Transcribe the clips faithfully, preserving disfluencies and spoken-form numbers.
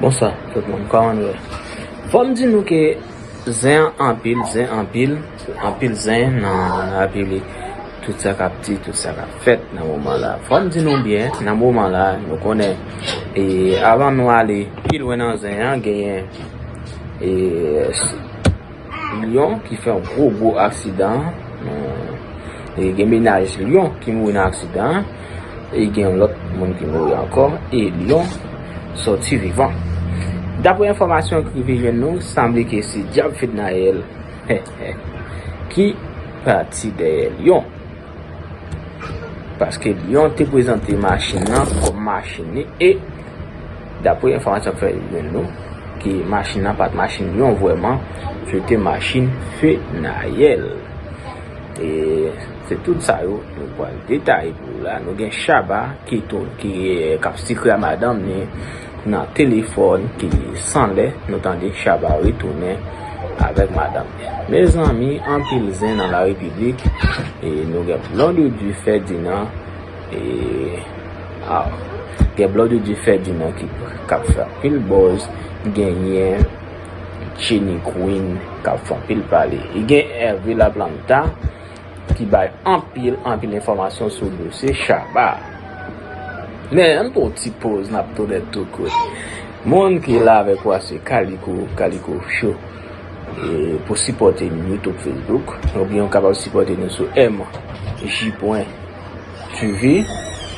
Bonswa tout moun, kòman nou ye? Fò m di nou ke zen an anpil, zen anpil, anpil zen nan, nan Repiblik. Tout sa k ap di, tout sa k ap fèt nan moman la. Fò m di nou byen, nan moman la, nou konnen, e, avan nou ale pi lwen nan zen an, genyen, e, Lyon ki fè yon gwo, gwo aksidan. E gen mennaj Lyon ki mouri nan aksidan an. E gen yon lòt moun ki mouri ankò. E Lyon sòti vivan. Daprè enfòmasyon ki rive jwenn nou, sanble ke se dyab Fednaelle ki pati dèyè Lyon. Paske Lyon te prezante machin nan kòm machin li e, daprè enfòmasyon k fè jwenn nou, ke machin nan pa t machin Lyon vrèman, se te machin Fednaelle. E se tout sa yo nou pral detaye pou ou la. Nou gen Shabba ki tou, ki, eh, k ap sikre a madanm li nan telefòn ki san lè, nou tande Shabba retounen avèk madanm li. Mezanmi, anpil zen nan la Repiblik, e nou gen Blondedy Ferdinand, e, a, gen Blondedy Ferdinand ki, k ap fè anpil buzz, genyen Jenny Queen k ap fè anpil pale. E gen Hervé Laplanta, ki bay anpil, anpil enfòmasyon sou dosye Shabba. Men, ann pran yon ti poz, n ap tounen tou kout. Moun ki la avèk ou a se Kaliko, Kaliko Show. E pou sipòte nou YouTube, Facebook, oubyen ou kapab sipòte nou sou M J pwen T V,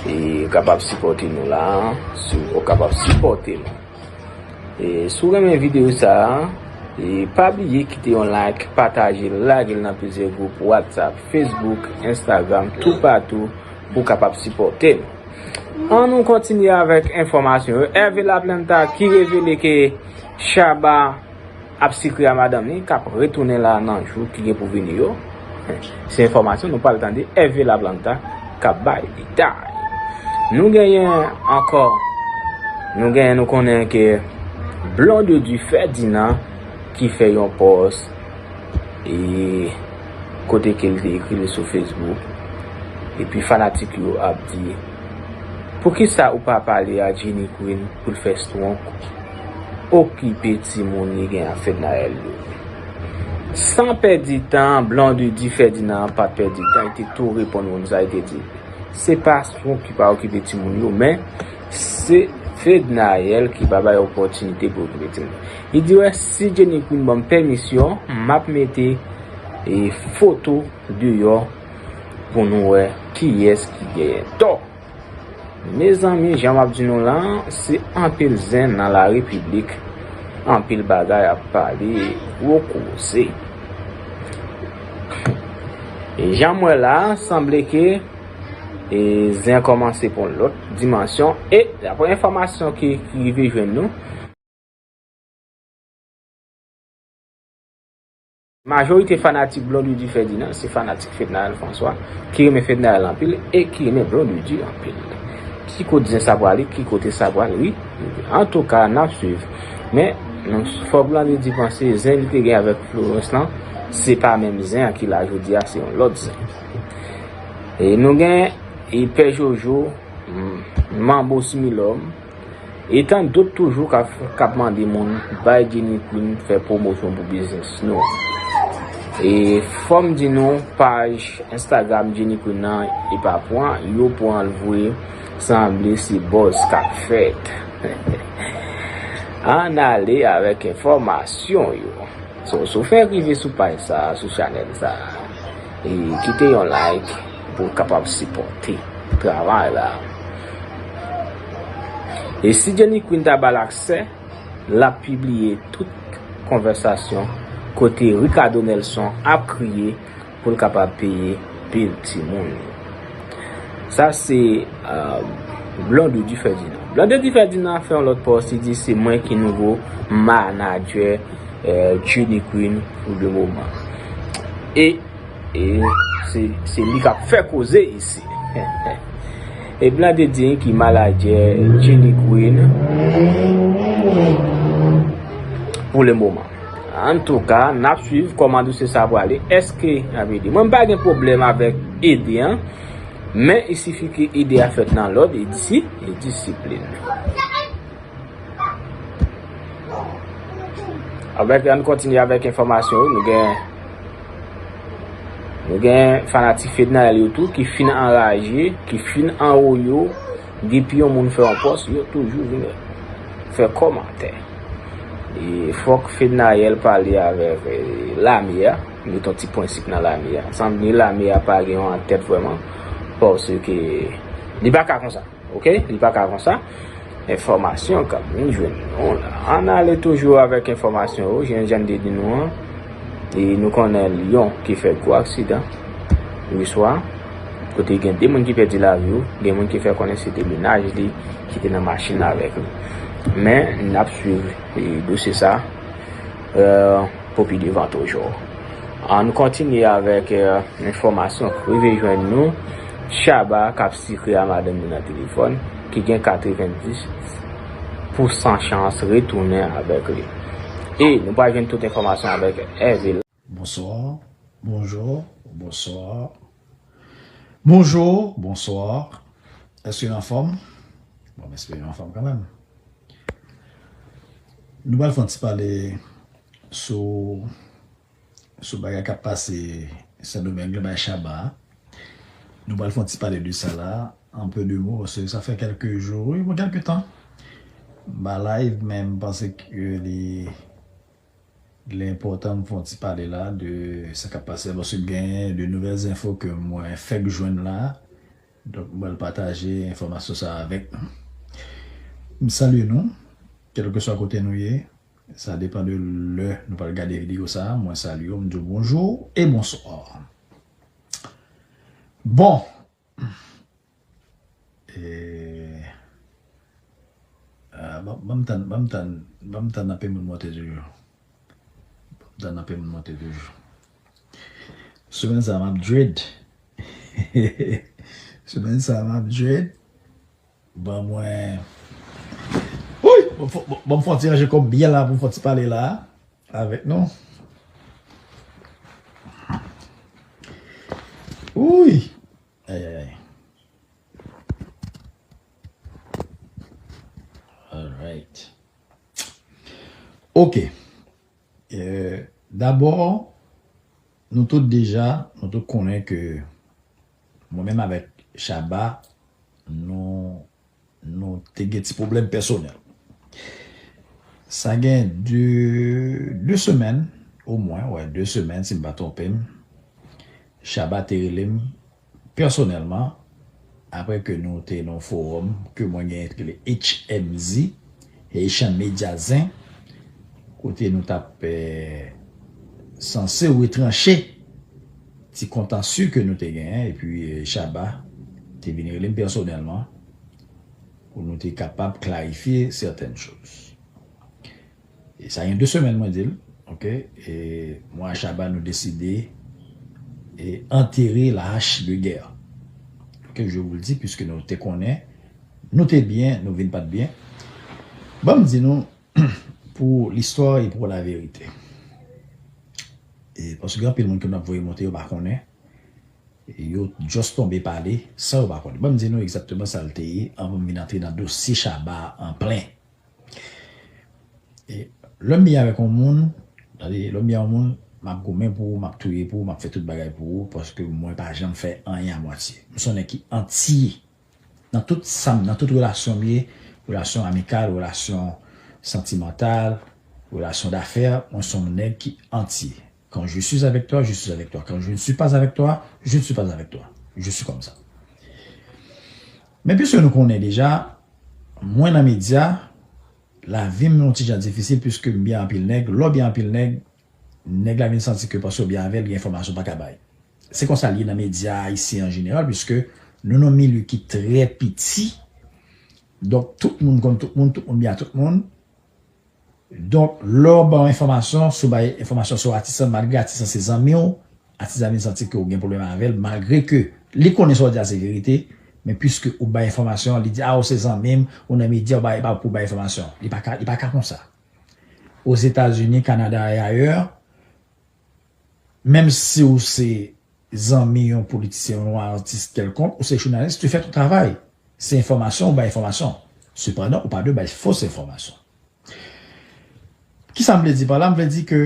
e ou kapab sipòte nou la, si ou kapab sipòte nou. E si w renmen videyo sa a, e pa bliye kite yon like, pataje l, lage l nan plizyè gwoup WhatsApp, Facebook, Instagram, toupatou pou w kapab sipòte n. An nou kontinye avèk enfòmasyon yo. Hervé Laplanta ki revele ke Shabba ap sikre a madanm li, k ap retounen la nan jou ki gen pou vini yo. Se enfòmasyon nou pral tande Hervé Laplanta k ap bay detay. Nou genyen ankò, nou genyen, nou konnen ke Blondedy Ferdinand ki fè yon pòs, e kote ke l te ekri li sou Facebook. Epi fanatik yo ap di, poukisa ou pa pale a Jenny Queen pou l fè stwonk okipe timoun li gen ak Fednaelle yo? San pèdi tan, Blondedy Ferdinand pa t pèdi tan, li te tou reponn moun sa, li te di, se pa stwonk ki pa okipe timoun yo, men se Fednaelle ki pa bay opòtinite pou okipe timoun. Li di, wè, si Jenny Queen ban m pèmisyon, m ap mete, e, foto deyò pou nou wè kiyès ki genyen tò. Mezanmi, jan m ap di nou la, se anpil zen nan la Repiblik, anpil bagay ap pale, gwo koze. E jan m wè la, sanble ke, e, zen kòmanse pran lòt dimansyon. E daprè enfòmasyon ki, ki rive jwenn nou, majorite fanatik Blondedy Ferdinand se fanatik Fednaelle François, ki renmen Fednaelle anpil e ki renmen Blondedy anpil. Ki kote zen sa prale, ki kote sa pral, wi. Antouka, n ap swiv. Men, nou, fòk Blondedy panse zen li te gen avèk Florence lan, se pa menm zen an ki la jodi a, se yon lòt zen. E nou gen, e Pè Jojo, m-, Manbo Similòm, e tan dòt toujou k ap, k ap mande moun bay Jenny Queen fè pwomosyon pou biznis nou. E fò m di nou, paj Instagram Jenny Queen nan, e pa pran, yo pran l vre, sanble se buzz k ap fèt. Ann ale avèk enfòmasyon yo. So, si w fèk rive sou paj sa a, sou chanèl sa a, e kite yon like pou w kapab sipòte travay la. E si Jenny Queen ta ba l aksè, l ap pibliye tout konvèsasyon kote Ricardo Nelson ap kriye pou l kapab peye bil timoun yo. Sa se, euh, Blondedy Ferdinand. Blondedy Ferdinand fè yon lòt pòs, li di se mwen ki nouvo manadjè, euh, Jenny Queen pou le moman. E, e se, se li k ap fè koze isi. E Blondedy ki manadjè Jenny Queen pou le moman. Antouka, n ap swiv kòman dosye sa a prale. Èske y ap ede? Mwen, m pa gen pwoblèm avèk ede an, men il sifi ke ede a fèt nan lòd e disi-, e disiplin. Avèk, ann kontinye avèk enfòmasyon yo, nou gen, nou gen fanatik Fednaelle yo tou ki fin anraje, ki fin anwoye yo, depi yon moun fè yon pòs, yo toujou vin fè kòmantè. E fòk Fednaelle pale avèk, e, lame a, met yon ti prensip nan lame a. Sanble ni lame a pa gen yon antèt vrèman, paske li pa ka konsa. Ok, li pa ka konsa. Enfòmasyon k ap vin jwenn nou la. Ann ale toujou avèk enfòmasyon yo, jan jan m te di nou an. E nou konnen Lyon ki fè gwo aksidan yè swa, kote gen de moun ki pèdi lavi yo, gen moun ki fè konnen se te mennaj li ki te nan machin avèk li. Men n ap swiv, e, dosye sa, e, pou pi devan toujou. Ann kontinye avèk, e, enfòmasyon k rive jwenn nou. Shabba k ap sikre a madanm li nan telefòn, ki gen katrevenndis pousan chans retounen avèk li. E nou pral jwenn tout enfòmasyon avèk Hervé. Bonsoir, bonjour, bonsoir. Bonjour, bonsoir. Èske n anfòm? Bon, m espere n anfòm kanmenm. Nou pral fè yon ti pale sou, sou bagay k ap pase Sendomeng la, bay Shabba. Nou pral fè yon ti pale de sa la, en peu de mots, paske sa fè kèlke jou, wi, bon, kèlke tan. M pa live, men m panse ke li, li enpòtan m fè yon ti pale la de sa k ap pase, paske gen de nouvèl enfo ke mwen fèk jwenn la. Donk, m pral pataje enfòmasyon sa avèk nou. M salye nou, kèlkeswa kote nou ye. Sa depann de lè nou pral gade videyo sa. Mwen salye w, m di w bonjou e bonswa. Bon. E, a, ban, ban m tann, ban m tann, ban m tann anpil moun monte toujou. Ban m tann anpil moun monte toujou. Semèn sa, m ap dread. Semèn sa, m ap dread. Ban mwen. Wouy! Ban m fè, ban, ban m fè yon ti ranje kò m byen la pou m fè yon ti pale la avèk nou. Wouy! Ay, ay, ay. Alright. Ok. Euh, dabò, nou tout deja, nou tout konnen ke mwen menm avèk Shabba, nou, nou te gen ti pwoblèm pèsonèl. Sa gen de, de semèn, omwen, wè, de semèn, si m pa twonpe m, Shabba te rele m pèsonèlman, apre ke nou te nan yon fowòm ke mwen genyen ki rele H M Z, Haitian Media Zen, kote nou t ap, eh, sanse retranche ti kontansye ke nou te genyen, epi, eh, Shabba te vin rele m pèsonèlman pou nou te kapab klarifye sètèn choz. E sa gen de semèn mwen di l, ok, e mwen ak Shabba nou deside e antere la hache de guerre. Ok, je vous le dis, puisque nou te konnen, nou te byen, nou vin pa t byen. Ban m di nou, pour l'histoire et pour la vérité. E paske gen anpil moun ke m ap voye monte, yo pa konnen. Yo just tonbe pale, san yo pa konnen. Ban m di nou egzakteman sa l te ye, anvan m vin antre nan dosye Shabba an plen. E lè m byen avèk yon moun, tande, lè m byen yon moun, m ap goumen pou ou, m ap touye pou ou, m ap fè tout bagay pou ou, paske mwen pa janm fè anyen a mwatye. M se yon nèg ki antye. Nan tout sa m, nan tout relasyon m ye, relasyon amikal, relasyon santimantal, relasyon dafè, mwen se yon nèg ki antye. Quand je suis avec toi, je suis avec toi. Quand je ne suis pas avec toi, je ne suis pas avec toi. Je suis comme ça. Men piske nou konnen deja, mwen nan medya, lavi m yon ti jan difisil piske m byen anpil nèg. Lè w byen anpil nèg, nèg la vin santi ke paske w byen avè l, gen enfòmasyon w pa ka bay. Se konsa l ye nan medya ayisyen an jeneral, piske nou nan milye ki trè piti. Donk, tout moun konn tout moun, tout moun byen ak tout moun. Donk, lè w ba yon enfòmasyon, si w bay enfòmasyon sou atis lan, malgre atis lan se zanmi w, atis la vin santi ke w gen pwoblèm avè l, malgre ke li konnen sa w di a se verite, men piske ou bay enfòmasyon an, li di, a, ou se zanmi m, ou nan medya, ou bay, pou w bay enfòmasyon. Li pa ka, li pa ka konsa. Ozetazini, Kanada e ayè, menm si w se zanmi yon politisyen, yon atis kèlkonk, ou se jounalis, tu fais ton travail. Se enfòmasyon, ou bay enfòmasyon. Sepandan, ou pa dwe bay fos enfòmasyon. Kisa m vle di pa la? M vle di ke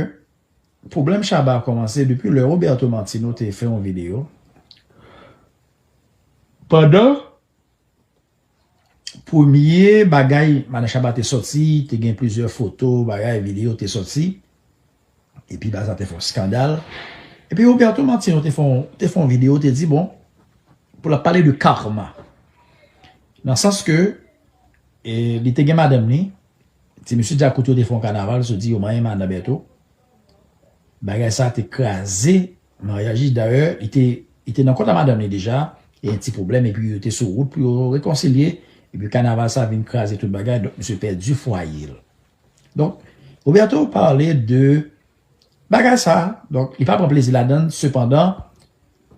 pwoblèm Shabba a kòmanse depi lè Roberto Martino te fè yon videyo. Pandan premye bagay, Madan Shabba te sòti, te gen plizyè foto, bagay, videyo te sòti. Epi baz la te fè yon eskandal. Epi Roberto Martino te fè yon, te fè yon videyo, te di, bon, pou l ap pale de karma. Nan sans ke, e, li te gen madanm li, ti mesye Djakout yo te fè yon kanaval, sou di yo manyen madan Berto. Bagay sa te kraze maryaj li. Dayè, li te, li te nan kont a madanm li deja, e yon ti pwoblèm, epi yo te sou wout pou yo rekonsilye, epi kanaval sa vin kraze tout bagay, donk misye pèdi fwaye l. Donk, Roberto pale de bagay sa, donk, li pa pran plezi ladan l, sepandan,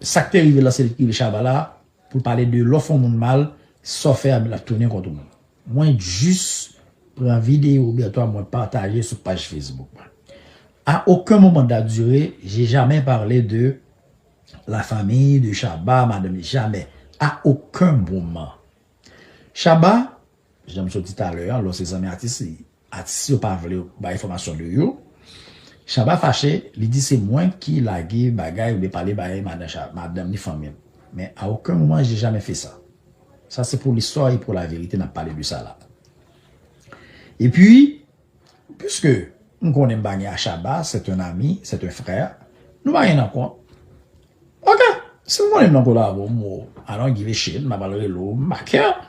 sa k te rive la, se li ki rive Shabba la, pou l pale de lè w fè yon moun mal, sa w fè a, l ap tounen kont ou menm. Mwen jis pran videyo Roberto a, mwen pataje sou paj Facebook mwen. À aucun moment de la durée, j'ai jamais parlé de la famille de Shabba, madanm li, jamais. À aucun moment. Shabba, jan m sot di talè a, lè w se zanmi atis, atis yo pa vle bay enfòmasyon de yo. Shabba fache, li di se mwen ki lage bagay oubyen pale bay madan Sha-, madanm ni fanmi l. Men à aucun moment, j'ai jamais fait ça. Sa se pou listwa e pou la verite, n ap pale de sa la. Epi, piske m konnen m pa gen a Shabba, c'est un ami, c'est un frère, nou pa gen nan kont. Ok, si m konnen m nan kolabo, m, I don't give a shit, m ap al rele w, m pa care.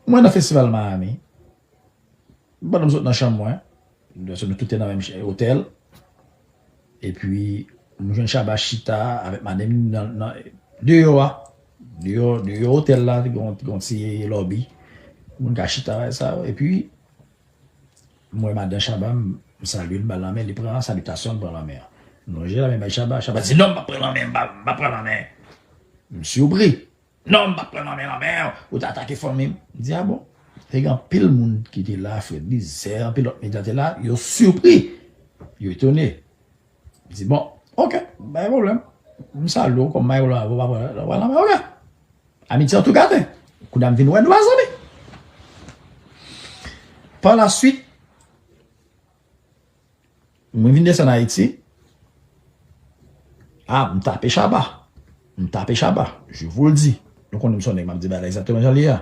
Mwen nan festival Miami, pandan m sot nan chanm mwen, nou tout te nan menm ch-, otèl, epi m jwenn Shabba chita avèk madanm li nan, nan, deyò a, deyò, deyò otèl la, te gen, te gen yon ti lobby, moun ka chita, sa, epi m wè madan Shabba, m, m salye l, m ba l lanmen, li pran salitasyon, l pran lanmen an. M lonje lanmen bay Shabba, Shabba di, "Non, m p ap pran lanmen, m pa, m p ap pran lanmen." M sipri. "Non, m p ap pran lanmen, lanmen, ou t atake fanmi m." M di, "A bon?" Te gen anpil moun ki te la, Fred Lizè, anpil lòt medya te la, yo sipri, yo etone. M di, "Bon, ok, pa gen pwoblèm." M salye w kòm m pa gen pwoblèm avè w, pa pran lanmen, ok. Amitye an tou gate. Kounye a m vin wè nou pa zanmi. Par la suite, mwen vin desann Ayiti. A, m tape Shabba. M tape Shabba. Je vous le dis. Nou konnen m se yon nèg m ap di bagay egzakteman jan l ye a.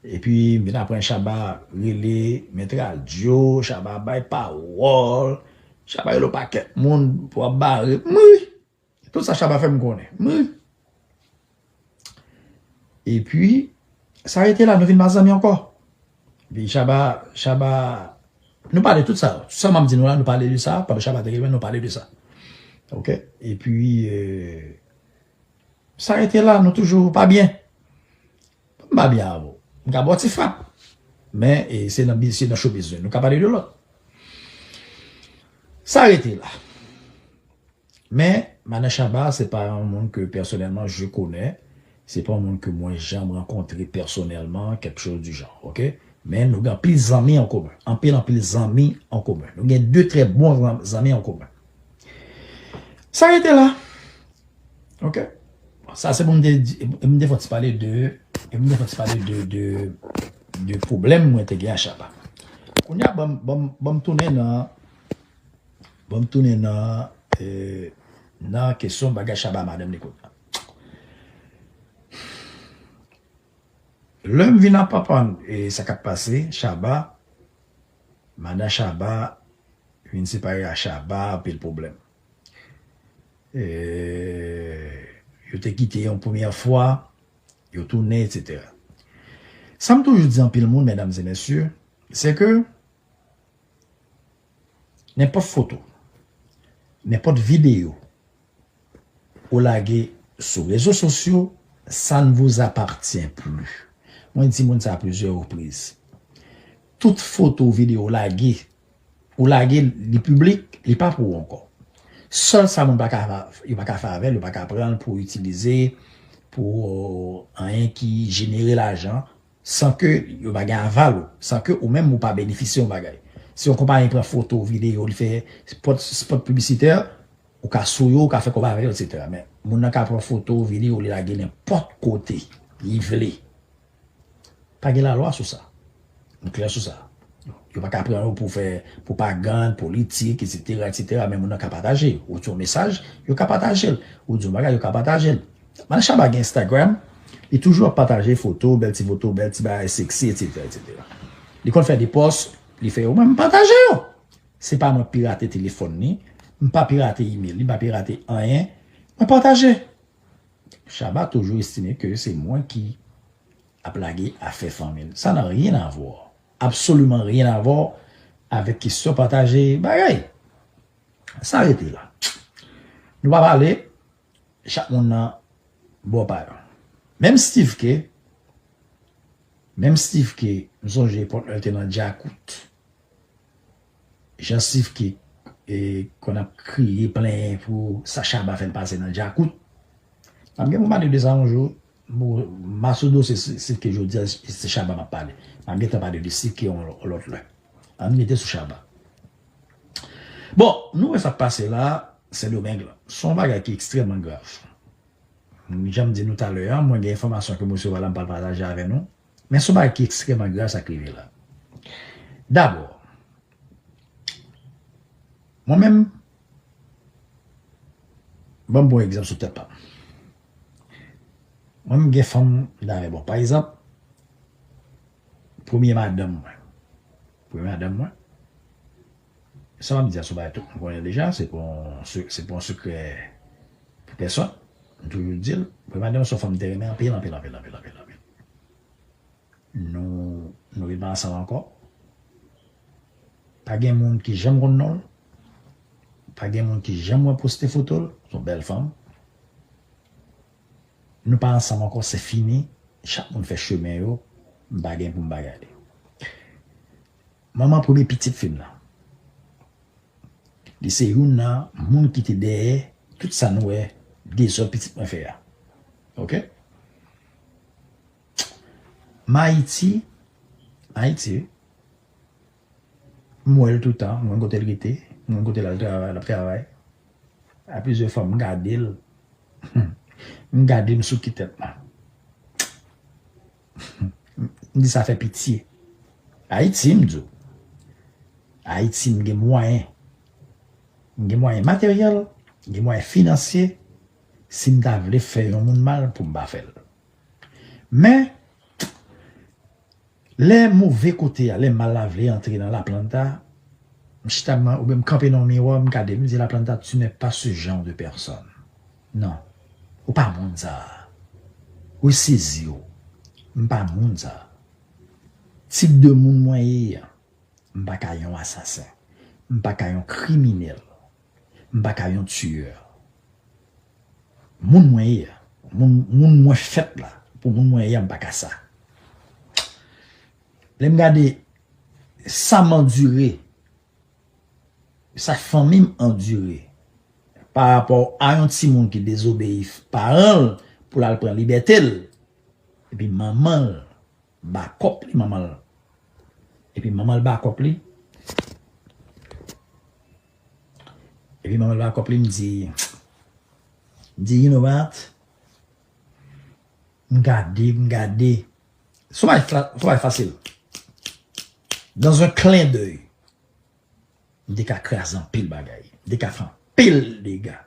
Epi, m vin aprann Shabba rele mèt radyo, Shabba bay pawòl, Shabba rele yon pakèt moun pou ap bare m ri. Tout sa Shabba fè m konnen. M ri. Epi, sa rete la, nou vin pa zanmi ankò. Epi Shabba, Shabba, nou pale tout sa. Tout sa m ap di nou la, nou pale de sa. Pandan Shabba te gen mwen, nou pale de sa. Ok? Epi, e, sa rete la, nou toujou pa byen. M pa byen avè w. M ka ba w ti frap. Men, e, se nan bi-, se nan showbiz nou. Nou ka pale de lòt. Sa rete la. Men, Madan Shabba, se pa yon moun ke pèsonèlman je connais. Se pa yon moun ke mwen janm rankontre pèsonèlman, quelque chose du genre, ok? Men nou gen anpil zanmi an komen. Anpil, anpil zanmi an komen. Nou gen de trè bon zan-, zanmi an komen. Sa rete la. Ok? Sa se pou m te di, m te fè ti pale de, m te fè ti pale de, de, de pwoblèm mwen te gen a Shabba. Kounye a, ban m, ban m, ban m tounen nan, ban m tounen nan, e, nan kesyon bagay Shabba madanm li kounye a. Lè m vin ap aprann, e, sa k ap pase, Shabba, madan Shabba vin separe a Shabba, anpil pwoblèm. E, yo te kite yon premyè fwa, yo tounen, etsetera. Sa m toujou di anpil moun, medam e mesye, se ke nenpòt foto, nenpòt videyo, ou lage sou rezo sosyo, ça ne vous appartient plus. Mwen di moun sa a plizyè repriz. Tout foto, videyo ou lage, ou lage li piblik, li pa pou ou ankò. Sèl sa moun pa ka, yo pa ka fè avè l, yo pa ka pran l pou itilize, pou, euh, anyen ki jenere lajan, san ke yo pa gen aval ou, san ke ou menm ou pa benefisye yon bagay. Si yon konpayi pran foto, videyo, li fè spot, spot piblisitè, ou ka sou yo, ou ka fè kòb avè yo, etsetera. Men, moun nan ka pran foto, videyo, li lage nenpòt kote li vle. Pa gen lalwa sou sa. Nou klè sou sa. Yo pa ka pran yo pou fè pwopagann, politik, etsetera, etsetera. Men moun nan ka pataje. Ou di yon mesaj, yo ka pataje l. Ou di yon bagay, yo ka pataje l. Malè Shabba gen Instagram, li toujou ap pataje foto, bèl ti foto, bèl ti bagay seksi, etsetera, etsetera. Li konn fè de pòs, li fè yo, mwen m pataje yo. Se pa mwen k pirate telefòn li, m pa pirate email li, m pa pirate anyen, mwen pataje. Shabba toujou estime ke se mwen ki ap lage afè fanmi l. Ça n'a rien à voir. Absoliman rien à voir avèk kesyon pataje bagay. Sa rete la. Nou pa pale, chak moun nan bò pa yo. Menm Steve K, menm Steve K, m sonje epòk lè l te nan Djakout. Jan Steve K, e, konn ap kriye, plenyen pou sa Shabba fè l pase nan Djakout. M ap gen pou m pale de sa yon jou. Bon, m a sou dosye Steve K jodi a, se Shabba m ap pale. M ap gentan pale de Steve K yon lòt lè. Ann rete sou Shabba. Bon, nou wè sa k pase la, Sendomeng la. Se yon bagay ki ekstrèmman grav. Jan m di nou talè a, mwen gen enfòmasyon ke m resevwa la, m pral pataje avè nou. Men se yon bagay ki ekstrèmman grav sa k rive la. Dabò, mwen menm, ban m pran egzanp sou tèt pa m. Mwen m gen fanm m ta renmen, bon, pa egzanp, premye madanm mwen. Premye madanm mwen, sa m ap di a se yon bagay tout moun konnen deja, se pa yon se- se pa yon sekrè pou pèsonn. M toujou di l, premye madanm se yon fanm m te renmen anpil, anpil, anpil, anpil, anpil, anpil. Nou, nou vin pa ansanm ankò. Pa gen moun ki janm konn non l. Pa gen moun ki janm wè poste foto l. Se yon bèl fanm. Nou pa ansanm ankò, se fini. Chak moun fè chemen yo. M pa gen pou m pa gade. Manman premye pitit fi m nan. Li se youn nan moun ki te dèyè tout sa nou wè dezòd pitit mwen fè a. Oke? M Ayiti, Ayiti, wi. M wè l toutan, m konn kote l rete, m konn kote l al travay, l ap travay. A plizyè fwa, m gade l, m gade m souke tèt mwen. M di sa fè pitye. Ayiti, m di w. Ayiti, m gen mwayen. M gen mwayen materyèl, m gen mwayen finansye. Si m ta vle fè yon moun mal, pou m pa fè l. Men, lè move kote a, lè mal la vle antre nan Laplanta, m chita m, oubyen m kanpe nan yon miwa, m gade, m di, Laplanta, tu n'es pas ce genre de personne. Non. Ou pa moun sa a. Ou sezi w. M pa moun sa a. Tip de moun mwen ye a, m pa ka yon asasen. M pa ka yon kriminèl. M pa ka yon tiyè. Moun mwen ye a, moun, moun mwen fèt la, pou moun mwen ye a, m pa ka sa. Lè m gade sa m andire, sa fanmi m andire, pa rapò a yon timoun ki dezobeyi paran l pou l al pran libète l, epi manman l ba kòb li, manman l. Epi manman l ba kòb li. Epi manman l ba kòb li, m di, m di, you know what? M gade, m gade. Se yon bagay fa- se yon bagay fasil. Dans un clin d'œil, m te ka kraze anpil bagay. M te ka fè anpil dega.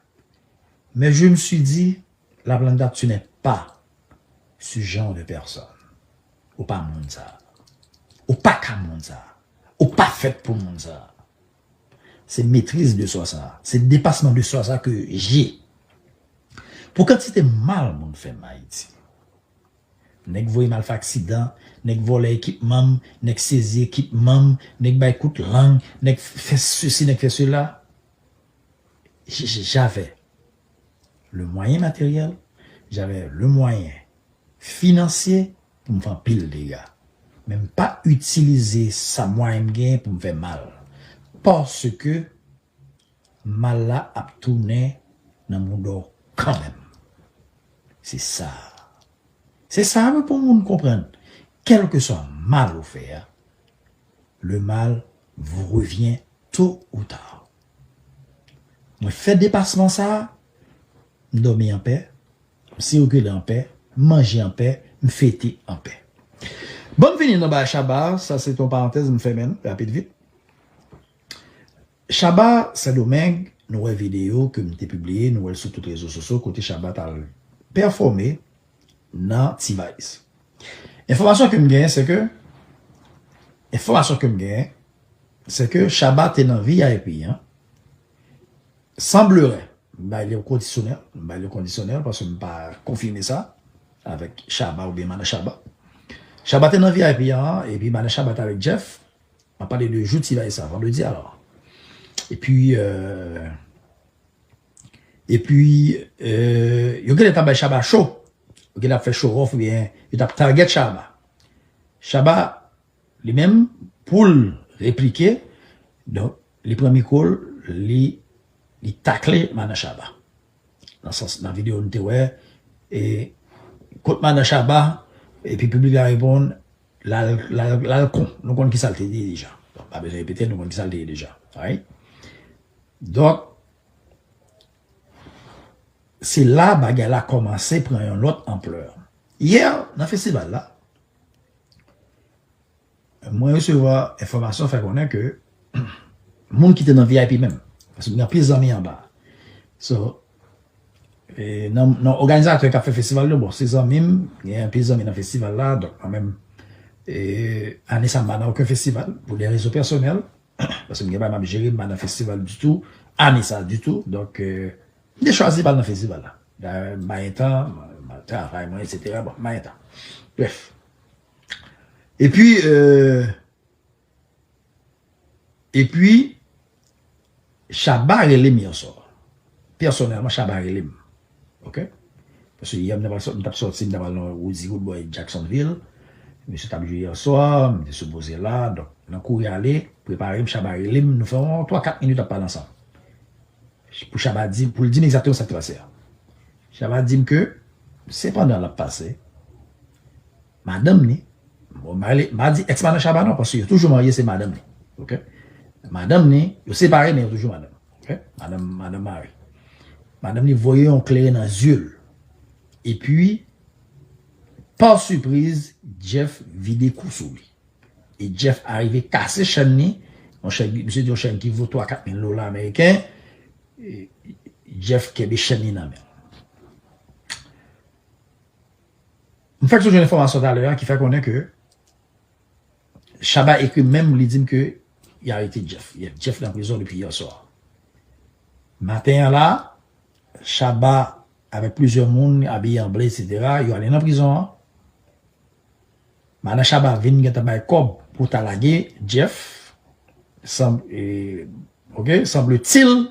Mais je me suis dit, Laplanta, tu n'es pas ce genre de personne. Ou pa moun sa. Ou pa ka moun sa. Ou pa fèt pou moun sa. Se maîtrise de soi sa. Se dépassement de soi sa ke j'ai. Pou kantite mal moun fè m Ayiti. Nèg voye m al fè aksidan, nèg vòlè ekipman m, nèg sezi ekipman m, nèg bay kout lang, nèg fè sesi, nèg fè sela. J- j- J'avais le moyen matériel, j'avais le moyen financier pou m fè anpil dega. Men m pa itilize sa mwayen m genyen pou m fè mal. Paske mal la ap tounen nan mouda w kanmenm. Se sa. Se sa wi pou moun konprann. Kèlkeswa mal ou fè a, le mal vous revient tôt ou tard. Mwen fè depasman sa a, m dòmi anpè, m sikile anpè, m manje anpè, m fete anpè. Bon, m vini nan bagay Shabba, sa se yon parantèz, m fèmen l rapid vit. Shabba Sendomeng, nou wè videyo ke m te pibliye, nou wè l sou tout rezo sosyo, kote Shabba t al pèfòme nan T-Vice. Enfòmasyon ke m genyen, se ke, enfòmasyon ke m genyen, se ke Shabba te nan V I P an, sanblere, m bay li kondisyonèl, m bay li kondisyonèl, paske m pa konfime sa avèk Shabba oubyen Mana Shabba. Shabba te nan V I P an, epi Mana Shabba te avèk Jeff, m ap pale de jou T-Vice sa, vandredi alò. Epi, euh, epi, euh, yo genlè t ap bay Shabba cho. Yo genlè t ap fè show off oubyen yo t ap target Shabba. Shabba, li menm, pou l replike, donk, li pran mikwo l, li, li takle Mana Shabba. Nan sans, nan videyo nou te wè, e kot Mana Shabba, epi piblik la reponn, l al, l al, l al kon. Nou konn ki sa l te ye deja. Donk, pa bezwen repete, nou konn ki sa l te ye deja. Alright? Donk, se la bagay la kòmanse pran yon lòt anplè. Yè, nan festival la, mwen resevwa enfòmasyon fè konnen ke moun ki te nan V I P menm, paske m gen anpil zanmi anba. So, e, nan, nan òganizatè k ap fè festival yo, bon, se zanmi m, gen anpil zanmi nan festival la, donk mwen menm, e, ane sa m pa nan okenn festival, pou de rezon pèsonèl, paske m gen bagay m ap jere, m pa nan festival ditou, ane sa ditou, donk, e, m te chwazi pa al nan festival la. Dayè, m pa gen tan, m al travay mwen, etsetera. Bon, m pa gen tan. Bref. Epi, euh, epi, Shabba rele m yè swa. Pèsonèlman, Shabba rele m. Oke? Paske yè m t ap sò-, m t ap sòti, m t ap al nan Roody Roodboy Jacksonville. Misye t ap jwe yè swa, m te sipoze la. Donk, nan kouri ale, prepare m, Shabba rele m, nou fè yon twa kat minit ap pale ansanm. Pou Shabba di, pou l di m egzakteman sa k te pase a. Shabba di m ke, se pandan l ap pase, madanm ni, bon, m pa rele, m pa di ex madanm Shabba non, paske yo toujou marye, se madanm ni. Oke? Madanm ni, yo separe, men yo toujou madanm. Oke? Madanm, madanm mari. Madanm ni voye yon kleren nan zye l. Epi, pa sipriz, Jeff vide kou sou li. E Jeff arive kase chèn ni, yon chèn, misye di yon chèn ki vo twa kat mil dola ameriken. E Jeff kenbe chèn ni nan men l. M fèk sot jwenn enfòmasyon talè a ki fè konnen ke Shabba ekri m menm, li di m ke y arete Jeff. Jeff nan prizon depi yè swa. Maten an la, Shabba avèk plizyè moun abiye an ble, etsetera, yo ale nan prizon an. Mana Shabba vin gentan bay kòb pou ta lage Jeff. Sanb-, e, oke, sanble-t-il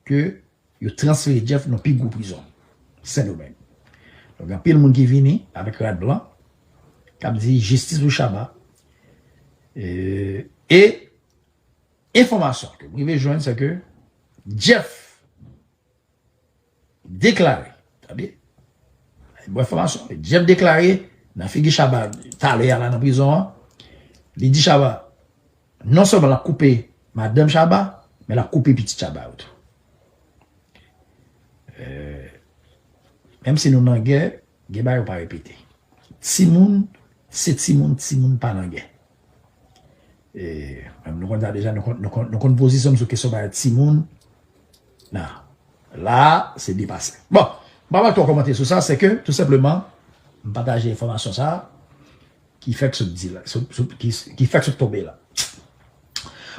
ke yo transfere Jeff nan pi gwo prizon, Sendomeng. Donk, gen anpil moun ki vini avèk rad blan, k ap di jistis pou Shabba. E, e enfòmasyon ke m rive jwenn, se ke Jeff deklare, tande, bon enfòmasyon, Jeff deklare nan figi Shabba talè a la nan prizon an, li di Shabba, non sèlman l ap koupe madanm Shabba, men l ap koupe pitit Shabba yo tou. Eh, menm si nou nan gè, gen bagay yo pa repete. Timoun, se timoun, timoun pa nan gè. E, nou konn sa deja, nou konn, nou konn, nou konn pozisyon m sou kesyon bagay timoun. Nan, la, se depase. Bon, m pa pral twò kòmante sou sa, se ke, tou senpleman, m pataje enfòmasyon sa a, ki fèk sot di la, sot, sot, ki, ki fèk sot tonbe la.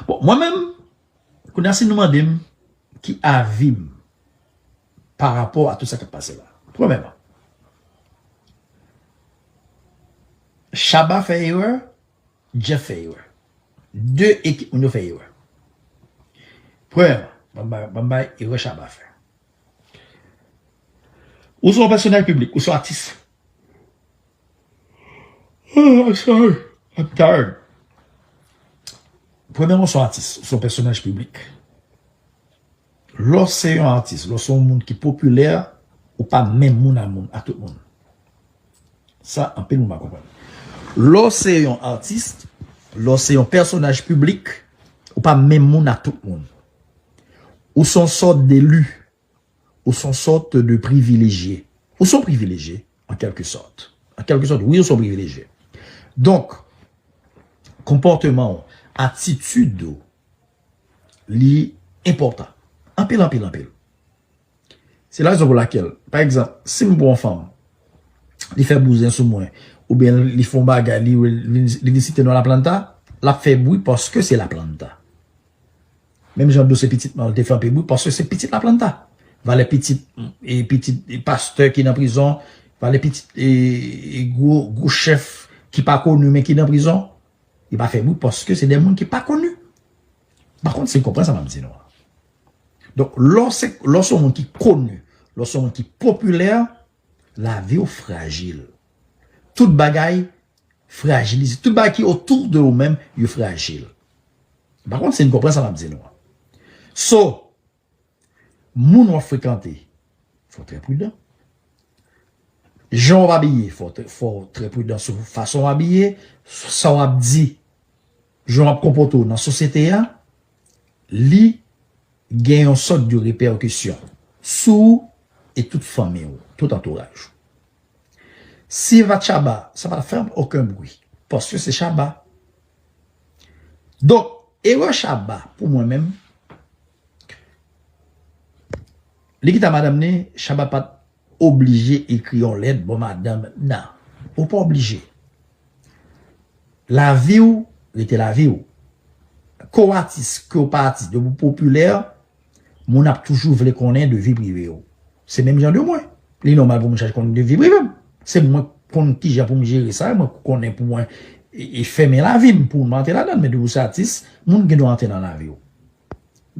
Bon, mwen menm, kounye a si nou mande m ki avi m pa rapò a tout sa k ap pase la. Premyèman, Shabba fè erè, Jeff fè erè. De ekip moun yo fè erè. Premyèman, ban m bay, ban m bay erè Shabba fè. Ou se yon pèsonaj piblik, ou se yon atis. Oh, I'm sorry. I'm tired. Premyèman, ou se yon atis, ou se yon pèsonaj piblik. Lè w se yon atis, lè w se yon moun ki popilè, ou pa menm moun a moun, a tout moun. Sa, anpil moun pa konprann. Lè w se yon atis, lè w se yon pèsonaj piblik, ou pa menm moun a tout moun. Ou se yon sòt de eli. Ou se yon sòt de privilejye. Ou se yon privilejye, an kèlke sòt. An kèlke sòt, wi, ou se yon privilejye. Donk, konpòteman w, atitid ou, li enpòtan. Anpil, anpil, anpil. Se la rezon pou lakèl, pa egzanp, si m pran yon fanm, li fè bouzen sou mwen, oubyen li fè yon bagay, li, li, li vin site non La Planta, l ap fè bri paske se La Planta. Menm jan Dose pitit mwen, li te fè anpil bri paske se pitit La Planta. Valè pitit, e pitit e pastè ki nan prizon, valè pitit e, e gwo, gwo chèf ki pa koni men ki nan prizon, li pa fè bri paske se de moun ki pa koni. Pa konn si w konprann sa m ap di nou an. Donk, lè w se, lè w se yon moun ki koni, lè w se yon moun ki popilè, lavi w frajil. Tout bagay frajilize. Tout bagay ki otou de ou menm, yo frajil. M pa konn si n konprann sa m ap di nou an. So, moun w ap frekante, fò w trè pridan. Jan w ap abiye, fò w trè, fò w trè pridan sou fason w abiye, sa w ap di, jan w ap konpòte w nan sosyete a, li gen yon sòt de repèkisyon sou ou e tout fanmi w, tout antouraj ou. Si se pa t Shabba, sa pa t ap fè okenn bri, paske se Shabba. Donk, erè Shabba, pou mwen menm, li kite a madanm ni, Shabba pa t oblije ekri yon lèt, bon, madanm, nan. Ou pa oblije. Lavi w, rete lavi w. Ke w atis, ke w pa atis, depi w popilè, moun ap toujou vle konnen de vi prive w. Se menm jan de mwen. Li nòmal pou moun chache konnen de vi prive m. Se mwen k konn kijan pou m jere sa, mwen k konnen pou mwen e, e fèmen lavi m pou m antre ladan l, men depi w se atis, moun gen dwa antre nan lavi w.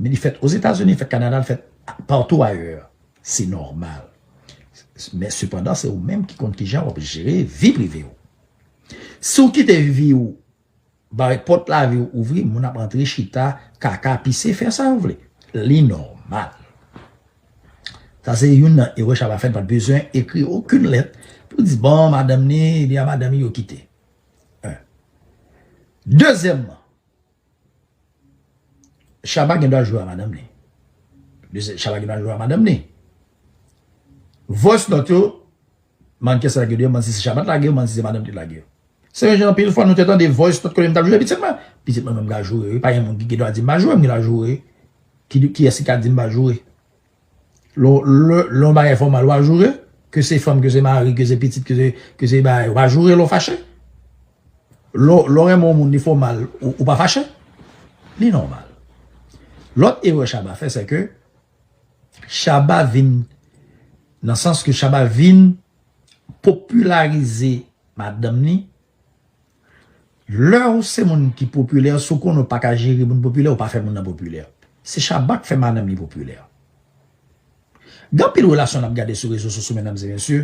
Men li fèt Ozetazini, li fèt Kanada, li fèt patou ayè. Se nòmal. Men sepandan, se ou menm ki konn kijan w ap jere vi prive w. Si w kite vi w, bay pòt lavi w ouvri, moun ap antre chita, kaka, pise, fè sa yo vle. Li nòmal. Sa se youn nan erè Shabba fè, l pa t bezwen ekri okenn lèt pou di, bon, madanm ni, li a madanm li, yo kite. En. Dezyèmman, Shabba gen dwa joure a madanm ni. Dezyè-, Shabba gen dwa joure a madanm ni. Voice note yo, mann kiyès lage yo deyò, mann si se Shabba t lage yo, mann si se madanm li t lage yo. Se menm jan anpil fwa nou te tande voice note kote m t ap joure pitit mwen. Pitit mwen menm ka joure, wi. Pa gen moun ki gen dwa di m pa joure, m gen dwa joure. Ki, kiyès ki ka di m pa joure? Lè, lè, lè yon bagay fè w mal, w a joure? Ke se fanm, ke se mari, ke se pitit, ke se, ke se bagay, w a joure lè w fache? Lè, lè w renmen yon moun, li fè w mal, ou, ou pa fache? Li nòmal. Lòt erè Shabba fè, se ke Shabba vin, nan sans ke Shabba vin popilarize madanm ni, lè w se moun ki popilè, si w konnen w pa ka jere moun popilè, ou pa fè moun nan popilè. Se Shabba k fè madanm li popilè. Gen anpil relasyon n ap gade sou rezo sosyo, medam e mesye.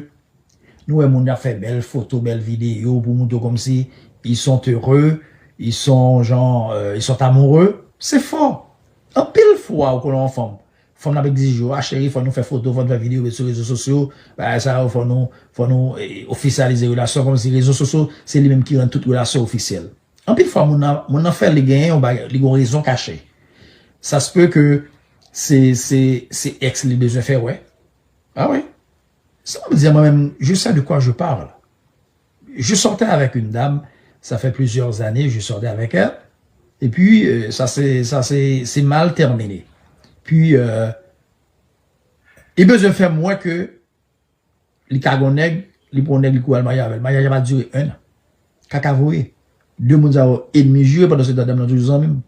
Nou wè moun ap fè bèl foto, bèl videyo pou montre w kòmsi ils sont heureux, ils sont, genre, euh, ils sont amoureux. Se fo. Anpil fwa, ou konnen yon fanm, fanm nan ap egzije w, a cheri, fò nou fè foto, fò nou fè videyo, met sou rezo sosyo, bagay sa yo, fò nou, fò nou, eh, ofisyalize relasyon, kòmsi rezo sosyo, se li menm ki rann tout relasyon ofisyèl. Anpil fwa, moun nan, moun nan fè li genyen yon bagay, li gen yon rezon kache. Sa se pe ke se, se, se ex li bezwen fè wè. Ah wi. Sa m ap di a mwen menm, je sais de quoi je parle. Je sortais avec une dame, ça fait plusieurs années, je sortais avec elle. Et puis, euh, ça s'est, ça s'est, c'est mal terminé. Puis, euh, li bezwen fè m wè ke li ka gon nèg, li pran yon nèg, li kouri al marye avè l. Maryaj la pa dire un an. Kaka voye. De moun sa yo enmi jire, pandan se tan dam nan toujou zanmi m.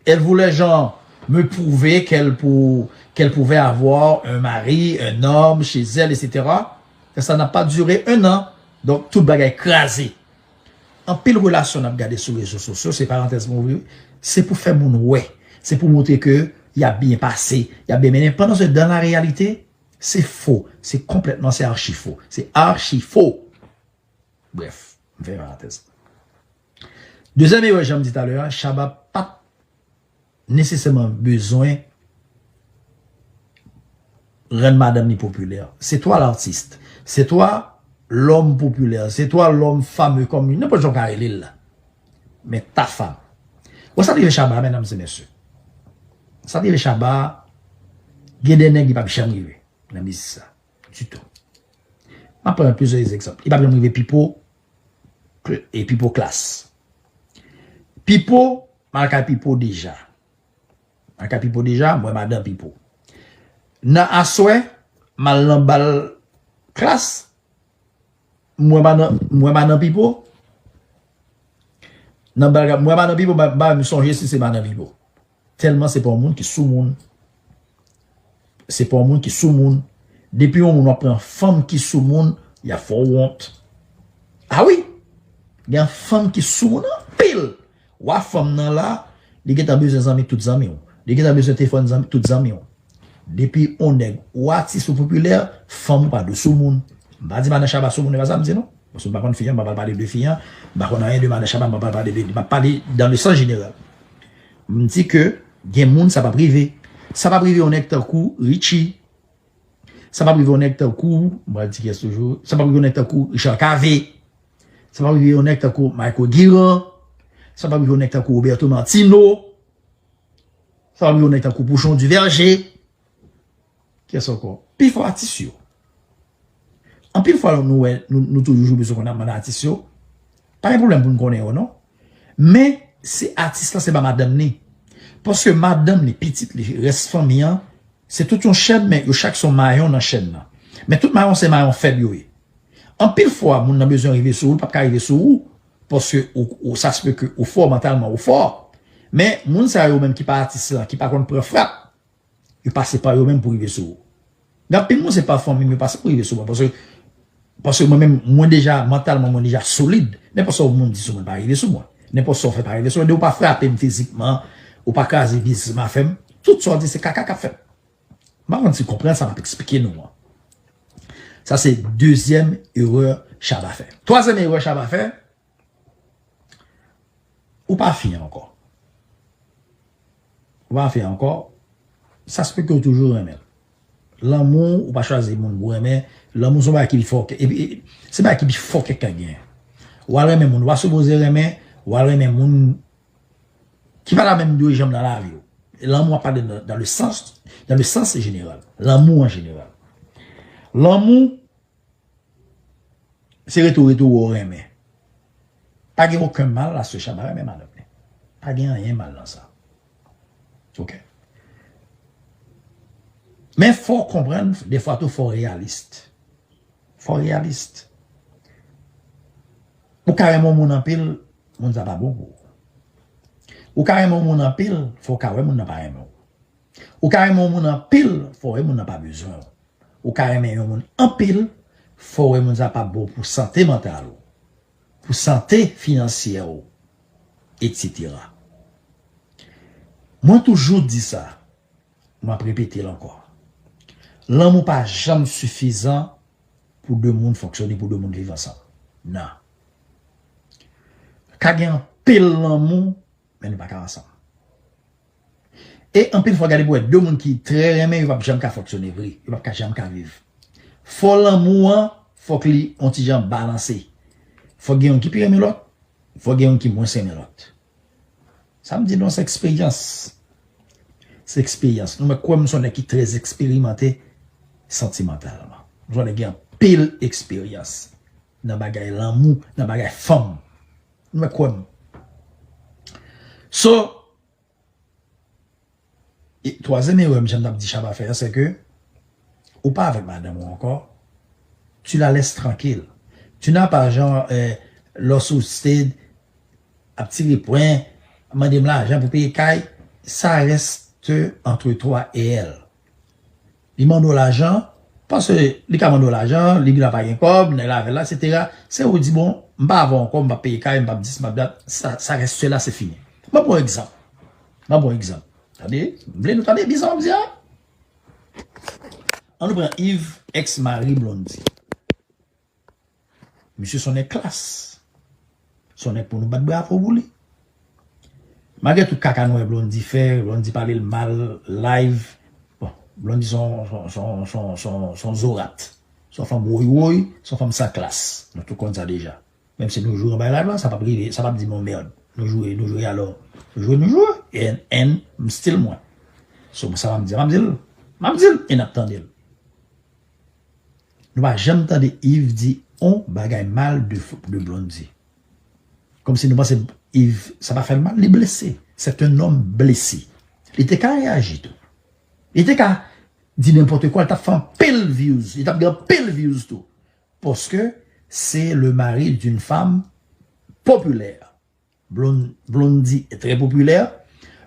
Elle voulait, genre, me prouver qu'elle pou-, qu'elle pouvait avoir un mari, un homme chez elle, et cetera. Et ça n'a pas duré un an. Donk, tout bagay kraze. Anpil relasyon n ap gade sou rezo sosyo, se parantèz mwen ouvri, se pou fè moun wè, se pou montre ke y ap byen pase, y ap byen mennen. Pandan se dan la reyalite, se fo, se konplètman, se achi fo, se achi fo. Brèf, m fèmen parantèz. Dezyèm erè, jan m di talè a, Shabba pa t nesesèman bezwen rann madanm li popilè. C'est toi l'artiste. C'est toi l'homme populaire. C'est toi l'homme fameux, comme, nenpòt jan w ka rele l la. Men ta femme. Wè sa t rive Shabba, medam e mesye. Sa t rive Shabba, gen de nèg li p ap janm rive nan biznis sa. Ditou. M ap pran plizyè egzanp. Li p ap janm rive Pipo, e Pipo Klass. Pipo, m al kay Pipo deja. M al kay Pipo deja, m wè madan Pipo. Nan aswè, m al nan bal Klass, m wè madan, m wè madan Pipo. Nan bal, m wè madan Pipo, m pa, m pa menm sonje si se madan Pipo. Tèlman se pa yon moun ki sou moun. Se pa yon moun ki sou moun. Depi yon moun w ap pran fanm ki sou moun, y ap fè w wont. A wi! Gen fanm ki sou moun anpil. Wa fanm nan la, li gentan bezwen zanmi tout zanmi w. Li gentan bezwen telefòn zanmi tout zanmi w. Depi yon nèg ou atis ou popilè, fanm ou pa dwe sou moun. M pa di madan Shabba sou moun, e pa sa m di non. Paske m pa konn fi an, m pa pral pale de fi an. M pa konn anyen de madan Shabba, m pa pral pale de li. M ap pale dans le sens général. M di ke gen moun sa p ap rive. Sa p ap rive yon nèg tankou Richie. Sa p ap rive yon nèg tankou, m pral di kiyès toujou. Sa p ap rive yon nèg tankou Richard Cavé. Sa p ap rive yon nèg tankou Michael Guiran. Sa p ap rive yon nèg tankou Roberto Martino. Sa p ap rive yon nèg tankou Pouchon Duverger. Kiyès ankò? Pifò atis yo. Anpil fwa nou wè, nou, nou toujou bezwen konn ap mande atis yo. Pa gen pwoblèm pou n konnen yo non. Men, se atis la, se pa madanm ni. Paske madanm ni, pitit li, rès fanmi an, se tout yon chèn, men yo chak se yon mayon nan chèn nan. Men tout mayon se mayon fèb yo ye. Anpil fwa, moun nan bezwen rive sou ou, l p ap ka rive sou ou, paske ou, ou, sa se ke ou fò, mantalman ou fò. Men, moun sa yo menm ki pa atis lan, ki pa konn pran frap, yo pase pa yo menm pou rive sou ou. Gen anpil moun, se pa fanmi m yo pase pou rive sou mwen. Paske, paske mwen menm, mwen deja, mantalman, mwen deja solid. Nenpòt sa yon moun di sou mwen pa rive sou mwen. Nenpòt sa w fè pa rive sou mwen. Depi w pa frape m fizikman, ou pa kraze biznis m a fè m, tout sa w di se kaka k ap fèt. M pa konn si w konprann sa m ap eksplike nou an. Sa se dezyèm erè Shabba fè. Twazyèm erè Shabba fè, ou pa fiyan ankò. Ou pa fiyan ankò. Sa se ke w toujou renmen l. Lanmou, ou pa chwazi moun pou renmen. Lanmou se yon bagay ki pi fòkè. Epi, se bagay ki pi fòkè k ka genyen. W al renmen moun, w pa sipoze renmen, w al renmen moun ki pa ta menm dwe janm nan lavi w. Lanmou ap pale dans, dans le sens, dans le sens général. Lanmou an jeneral. Lanmou, se rete w rete w wè w renmen. Pa gen okenn mal a se Shabba renmen madanm li. Pa gen anyen mal nan sa. Oke. Men fò w konprann, defwa tou fò w reyalis. Fò w reyalis. Ou ka renmen yon moun anpil, moun sa pa bon pou ou. Ou ka renmen yon moun anpil, fò w ka wè moun nan pa renmen w. Ou ka renmen yon moun anpil, fò w wè moun nan pa bezwen w. Ou ka renmen yon moun anpil, fò w wè moun sa pa bon pou sante mantal ou, pou sante finansyè ou, etsetera. Mwen toujou di sa, m ap repete l ankò. Lanmou pa janm sifizan pou de moun fonksyone, pou de moun viv ansanm. Non. Ka gen anpil lanmou, men nou pa ka ansanm. E anpil fwa, gade pou wè, de moun ki trè renmen, yo p ap janm ka fonksyone vre. Yo p ap ka janm ka viv. Fò lanmou an, fòk li on ti jan balanse. Fòk gen youn ki pi renmen lòt, fòk gen youn ki mwens renmen lòt. Sa m di nou an, se eksperyans. Se eksperyans. Nou mwen kwè m se yon nèg ki trè eksperimante santimantalman. M se yon nèg ki gen anpil eksperyans nan bagay lanmou, nan bagay fanm. Nou mwen kwè m. So, e twazyèm erè m, jan m t ap di Shabba fè a, se ke ou pa avèk madanm ou ankò, tu la laisses tranquille. Tu n'as pas genre, eh, lè w sou stage, ap tire pwen, mande m lajan pou peye kay, ça reste entre toi et elle. Li mande w lajan, paske li ka mande w lajan, li la pa gen kòb, nèg la avè l la, etsetera. Se ou di, bon, m pa avè w ankò, m p ap peye kay, m p ap dis, m p ap dat, sa, sa reste la, se fini. M ap pran yon egzanp. M ap pran yon egzanp. Tande, m vle nou tande byen sa m ap di a. An nou pran Yves, ex mari Blondy. Misye se yon nèg klas. Se yon nèg pou nou bat bravo pou li. Malgre tout kaka nou wè Blondy fè, Blondy pale l mal live. Bon, Blondy se yon, se yon, se yon, se yon, se yon, se yon zorat. Se yon fanm woy woy, se yon fanm san klas. Nou tout konn sa deja. Menm si nou joure anba live la, sa p ap rive, sa p ap di m yon mèd. Nou joure, nou joure alò. Nou joure, nou joure. And, and m still mwen. So, sa m ap di, m ap di l. M ap di l, e n ap tande l. Nou pa janm tande Yves di on bagay mal de, de Blondy. Kòmsi nou panse Yves, sa pa fè l mal, li blese. C'est un homme blessé. Li te ka reyaji tou. Li te ka di nenpòt kwa, li t ap fè anpil views, li t ap gen anpil views tou. Paske c'est le mari d'une femme populaire. Blon- Blondie est très populaire.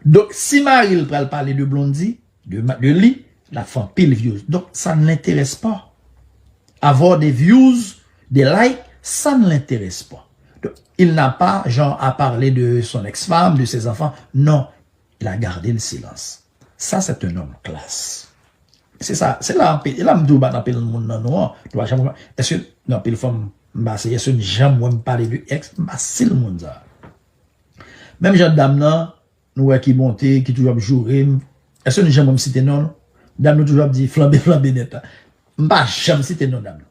Donk, si mari l pral pale de Blondie, de, ma- de li, l ap fè anpil views. Donc, ça ne l'intéresse pas. Avoir des views, des likes, ça ne l'intéresse pas. Donc, il n'a pas, genre, à parler de son ex-femme, de ses enfants. Non, il a gardé le silence. Ça, c'est un homme classe. Se sa, se la anpil, e la m di w bat anpil moun nan nou an. Nou pa janm, èske nan anpil fanm m pase, èske n janm wè m pale de ex, m pa stil moun sa. Menm jan dam nan, nou wè ki monte, ki toujou ap joure m. Èske nou janm wè m site non l? Dam nou toujou ap di flanbe, flanbe nèt la. M pa janm site non dam nan.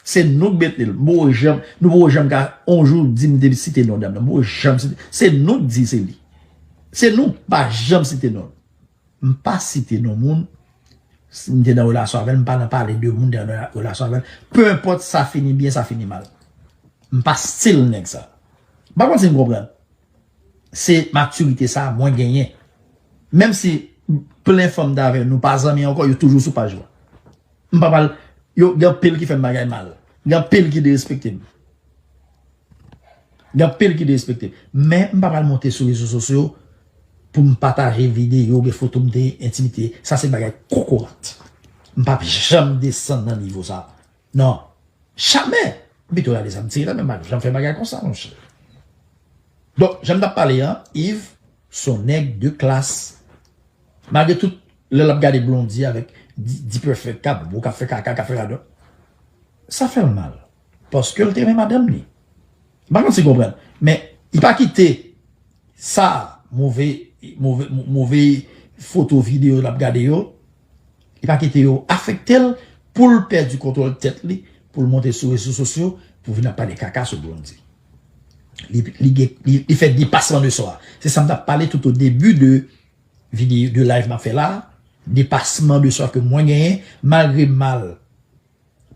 Se nou k mete l. M poko janm, nou poko janm ka on jou di m te site non dam nan. M poko janm site. Se nou k di se li. Se nou, m pa janm site non l. M pa site non moun. Si m te nan relasyon avè l, m pa nan pale de moun te nan relasyon avè l. Peu importe sa fini byen, sa fini mal. M pa stil nèg sa. M pa konn si n konprann. Se matirite sa mwen genyen. Menm si plen fanm ta avè nou pa zanmi ankò, yo toujou sou paj mwen. M pa pral, yo, gen anpil ki fè m bagay mal. Gen anpil ki derespekte m. Gen anpil ki derespekte m. Men m pa pral monte sou rezo sosyo pou m pataje videyo oubyen foto m te entimite. Sa se bagay kokorat. M p ap janm desann nan nivo sa. Non. Jamè! M pito rale sa m tire la, men m pa janm fè bagay konsa, monchè. Donk, jan m t ap pale an, Yves, se yon nèg de klas. Malgre tout, lè l ap gade Blondie avèk D-Perfect k ap bo, k ap fè kaka, k ap fè radòt, sa fè l mal. Paske l te renmen madanm li. M pa konn si w konprann. Men, li pa kite sa, move, move, move foto, videyo l ap gade yo, li pa kite yo afekte l pou l pèdi kontwòl tèt li, pou l monte sou rezo sosyo, pou vin ap pale kaka sou Blondie. Li, li, gen- li, li fè depasman de swa. Se sa m t ap pale tout o debi de videyo, de live m ap fè la. Depasman de swa ke mwen genyen, malgre mal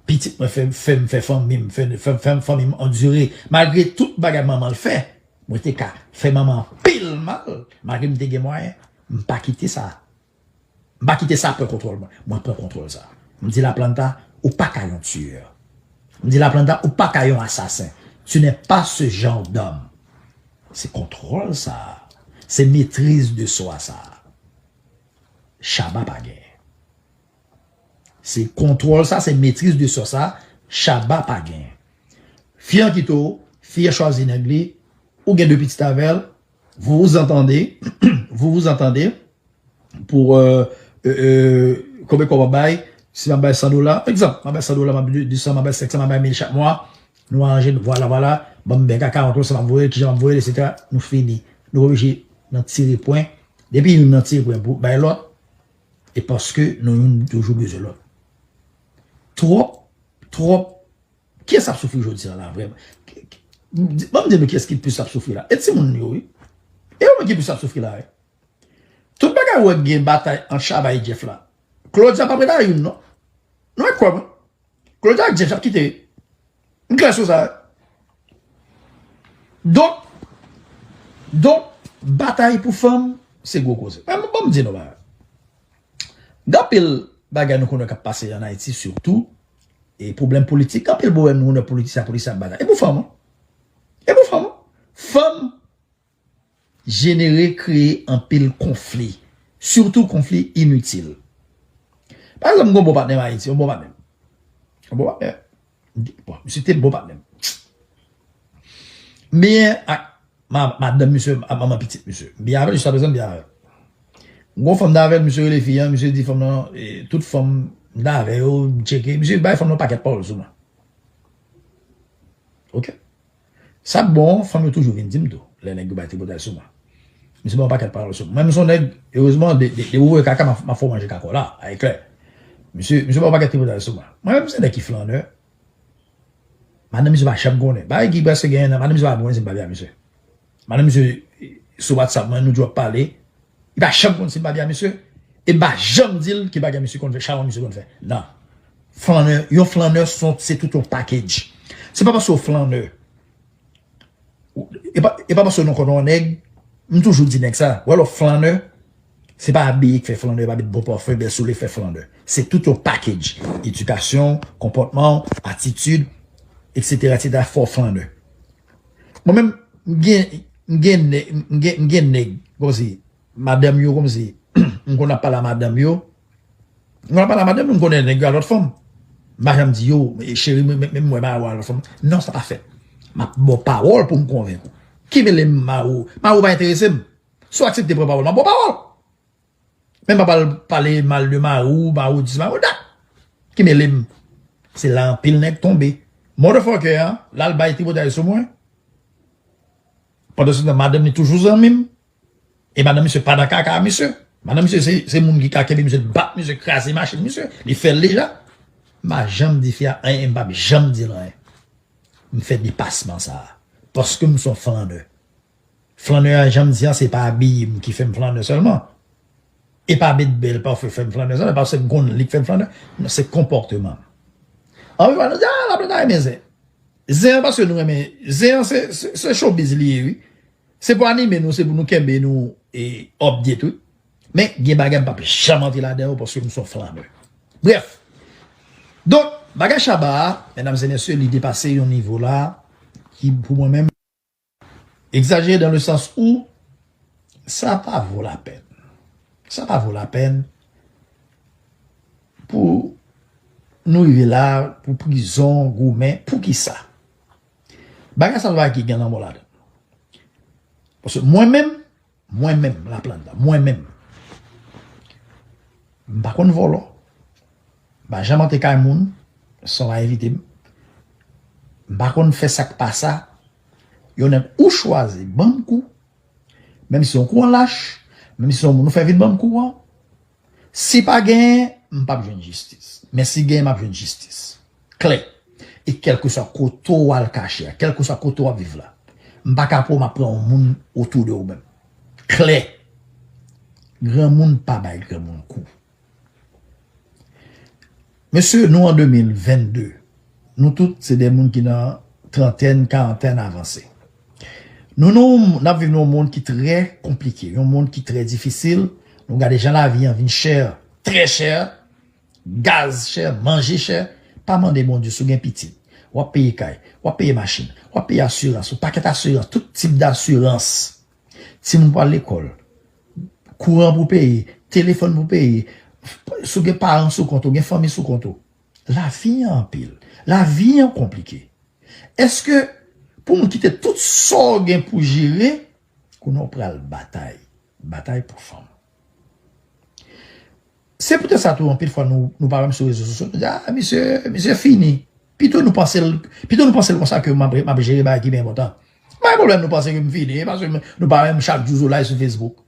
pitit mwen fè, fè m fè fanmi m, fè, fè, fè fanmi m andire. Malgre tout bagay manman l fè, mwen te ka fè manman anpil mal, malgre m te gen mwayen, m pa kite sa. M pa kite sa pran kontwòl mwen. Mwen pran kontwòl sa. M di Laplanta, ou pa ka yon tiyè. M di Laplanta, ou pa ka yon asasen. Tu n'es pas ce genre d'homme. Se kontwòl sa. Se metriz de swa sa. Shabba pa gen. Se kontwòl sa, se metriz de swa sa, Shabba pa gen. Fi an kite w, fi an chwazi nèg li, ou gen de pitit avè l, vous vous entendez, vous vous entendez pour, euh, euh, euh, konbyen kòb w ap bay, si m ap bay san dola, egzanp, m ap bay san dola, m ap de san, m ap bay senk san, m ap bay mil chak mwa, nou aranje, vwala, vwala, ban m bèk a karant pou san m ap voye l, kijan m ap voye l, etsetera. Nou fini. Nou oblije nan tire pwen. Depi youn nan tire pwen pou bay lòt, e paske nou youn toujou bezwen lòt. Twòp, twòp. Kiyès ap soufri jodi a la, vrèman? Ki- ki- di- Ban m di nou kiyès ki plis ap soufri la. E timoun yo, wi. E yo menm ki plis ap soufri la, wi. Tout bagay ou wè gen batay ant Shabba e Jeff la. Claudia p ap rete a youn, non. Nou wè kwè mwen. Claudia ak Jeff ap kite. M klè sou sa. Donk, donk, batay pou fanm, se gwo koze. Men, ban m di nou bagay. Gen anpil bagay nou konnen k ap pase an Ayiti, sitou, e pwoblèm politik, gen anpil pwoblèm nou konnen politisyen, politisyen ap batay. E pou fanm, wi. E pou fanm, wi. Fanm jenere, kreye anpil konfli. Sitou konfli initil. Pa egzanp, m gen yon bon patnè m Ayiti, yon bon patnè m. Yon bon patnè. Bon, misye te bon patnè m. M byen ak ma- madanm misye, ak manman pitit misye. M byen avè l, jiska prezan m byen avè l. M gen yon fanm m t avè l, misye rele fi an, misye di fanm nan, e, tout fanm m t avè yo, m tcheke. Misye bay fanm nan yon pakèt pawòl sou mwen. Oke? Sa k bon, fanm yo toujou vin di m tou, lè nèg yo bay tripotay sou mwen. Misye ban yon pakèt pawòl sou mwen. Mwen, m se yon nèg, erezman, de, de, de ou voye kaka, m ap, m ap fè w manje kaka w la, a eklè. Misye, misye ban yon pakèt tripotay sou mwen. Mwen menm, m se nèg ki flannè. Madanm misye pa janm konnen. Bagay ki prèske genyen nan, madanm misye pa konnen si m pa byen ak misye. Madanm misye sou WhatsApp mwen, nou dwe ap pale. Li pa janm konn si m pa byen ak misye. E m pa janm di l ki bagay misye konn fè, chawa misye konn fè. Non. Flannè, yon flannè se, se tout yon package. Se pa paske w flannè, E pa, e pa paske nou konn yon nèg, m toujou di nèg sa, wè lè w flannè, se pa abiye k fè flannè, pa met bon pafen, bèl soulye k fè flannè. Se tout yon package. Edikasyon, konpòtman w, atitid, etsetera, etsetera, fè w flannè. Mwen menm, m gen, m gen nèg, m gen, m gen nèg, kòmsi, madanm yo, kòmsi, m konn ap pale a madanm yo, m konn ap pale a madanm yo, m konnen nèg yo a lòt fanm. M pa janm di yo, "E, cheri, men, men, men m wè mawo a lòt fanm." Non, sa pa fèt. M ap ba w pawòl pou m konvenk ou. Ki mele m mawo? Mawo pa enterese m. Si w aksepte pran pawòl, m ap ba w pawòl. Men m pa pral pale mal de mawo, mawo dis, mawo dat. Ki mele m? Se la anpil nèg tonbe. Motherfucker an, l al bay tripotay sou mwen. Pandan se tan, madanm li toujou zanmi m. E madanm misye pa nan kaka a misye. Madanm misye se, se moun ki ka kenbe misye, bat misye, kraze machin misye. Li fè l deja. M pa janm di fi a anyen, m p ap janm di l anyen. M fè depasman sa a. Paske m se yon flannè. Flannè a, jan m di an, se pa abiye m ki fè m flannè sèlman. E pa met bèl pafen fè m flannè sèlman, paske m konn li k fè m flannè. Non, se konpòteman m. Anpil fwa, nou di, "Ah, Laplanta renmen zen." Zen an, paske nou renmen, zen an, se, se, se showbiz li ye, wi. Se pou anime nou, se pou nou kenbe nou e update, wi. Men, gen bagay m p ap janm antre ladan yo, paske m se yon flannè. Brèf. Donk, bagay Shabba a, medam e mesye, li depase yon nivo la, ki, pou mwen menm, egzajere dans le sens où sa pa vo lapèn. Sa pa vo lapèn pou nou rive la, pou prizon, goumen, poukisa? Bagay sa pa gen lanmò ladan. Paske mwen menm, mwen menm, Laplanta, mwen menm, m pa konn vòlò. M pa janm antre kay moun san w pa envite m. M pa konn fè sa k pa sa. Yon nèg ou chwazi ban m kou, menm si se yon kou an lach, menm si se yon moun ou fè vin ban m kou an, si pa genyen, m p ap jwenn jistis. Men si genyen, m ap jwenn jistis. Klè. E kèlkeswa kote w al kache a, kèlkeswa kote w ap viv la, m pa ka pran, m ap pran yon moun otou de ou menm. Klè. Granmoun pa bay granmoun kou. Mesye, nou an de mil vennde. Nou tout se de moun ki nan trantèn, karantèn avanse. Nou, nou, n ap viv nan yon mond ki trè konplike, yon mond ki trè difisil. Nou gade jan lavi an vin chè, trè chè, gaz chè, manje chè. Pa mande Bondye si w gen pitit. W ap peye kay, w ap peye machin, w ap peye asirans, yon pakèt asirans, tout tip dasirans. Timoun pou al lekòl, kouran pou peye, telefòn pou peye, si w gen paran sou kont ou, gen fanmi sou kont ou. Lavi an anpil. Lavi an konplike. Èske pou moun kite tout sa w gen pou jere, kounye a w pral batay, batay pou fanm? Se poutèt sa tou, anpil fwa, nou, nou pa menm sou rezo sosyo, nou di, "Ah, misye, misye fini." Pito nou panse l, pito nou panse l konsa ke m ap, m ap jere bagay ki pi enpòtan. Pa gen pwoblèm nou panse ke m fini, paske nou pa menm chak jou Zola sou Facebook.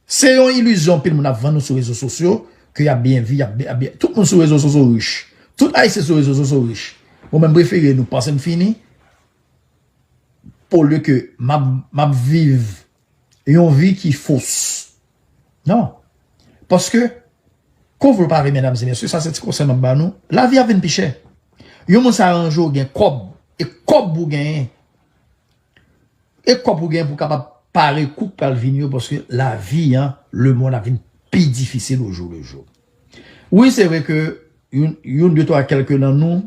Se yon ilizyon anpil moun ap vann nou sou rezo sosyo, ke y ap byen viv, y ap byen, ap byen. Tout moun sou rezo sosyo rich. Tout Ayisyen sou rezo sosyo rich. Bon, men m prefere nou panse m fini, olye ke m ap, m ap viv yon vi ki fos. Non. Paske, ke w vle w pa vle, medam e mesye, sa se ti konsèy m ap ba nou, lavi ap vin pi chè. Yon moun sa aranje w gen kòb, e kòb ou genyen, e kòb ou genyen pou w kapab pare kou k pral vini yo, paske lavi an, lemonn ap vin pi difisil au jour le jour. Wi, se vre ke youn, youn, de, twa, kèlke nan nou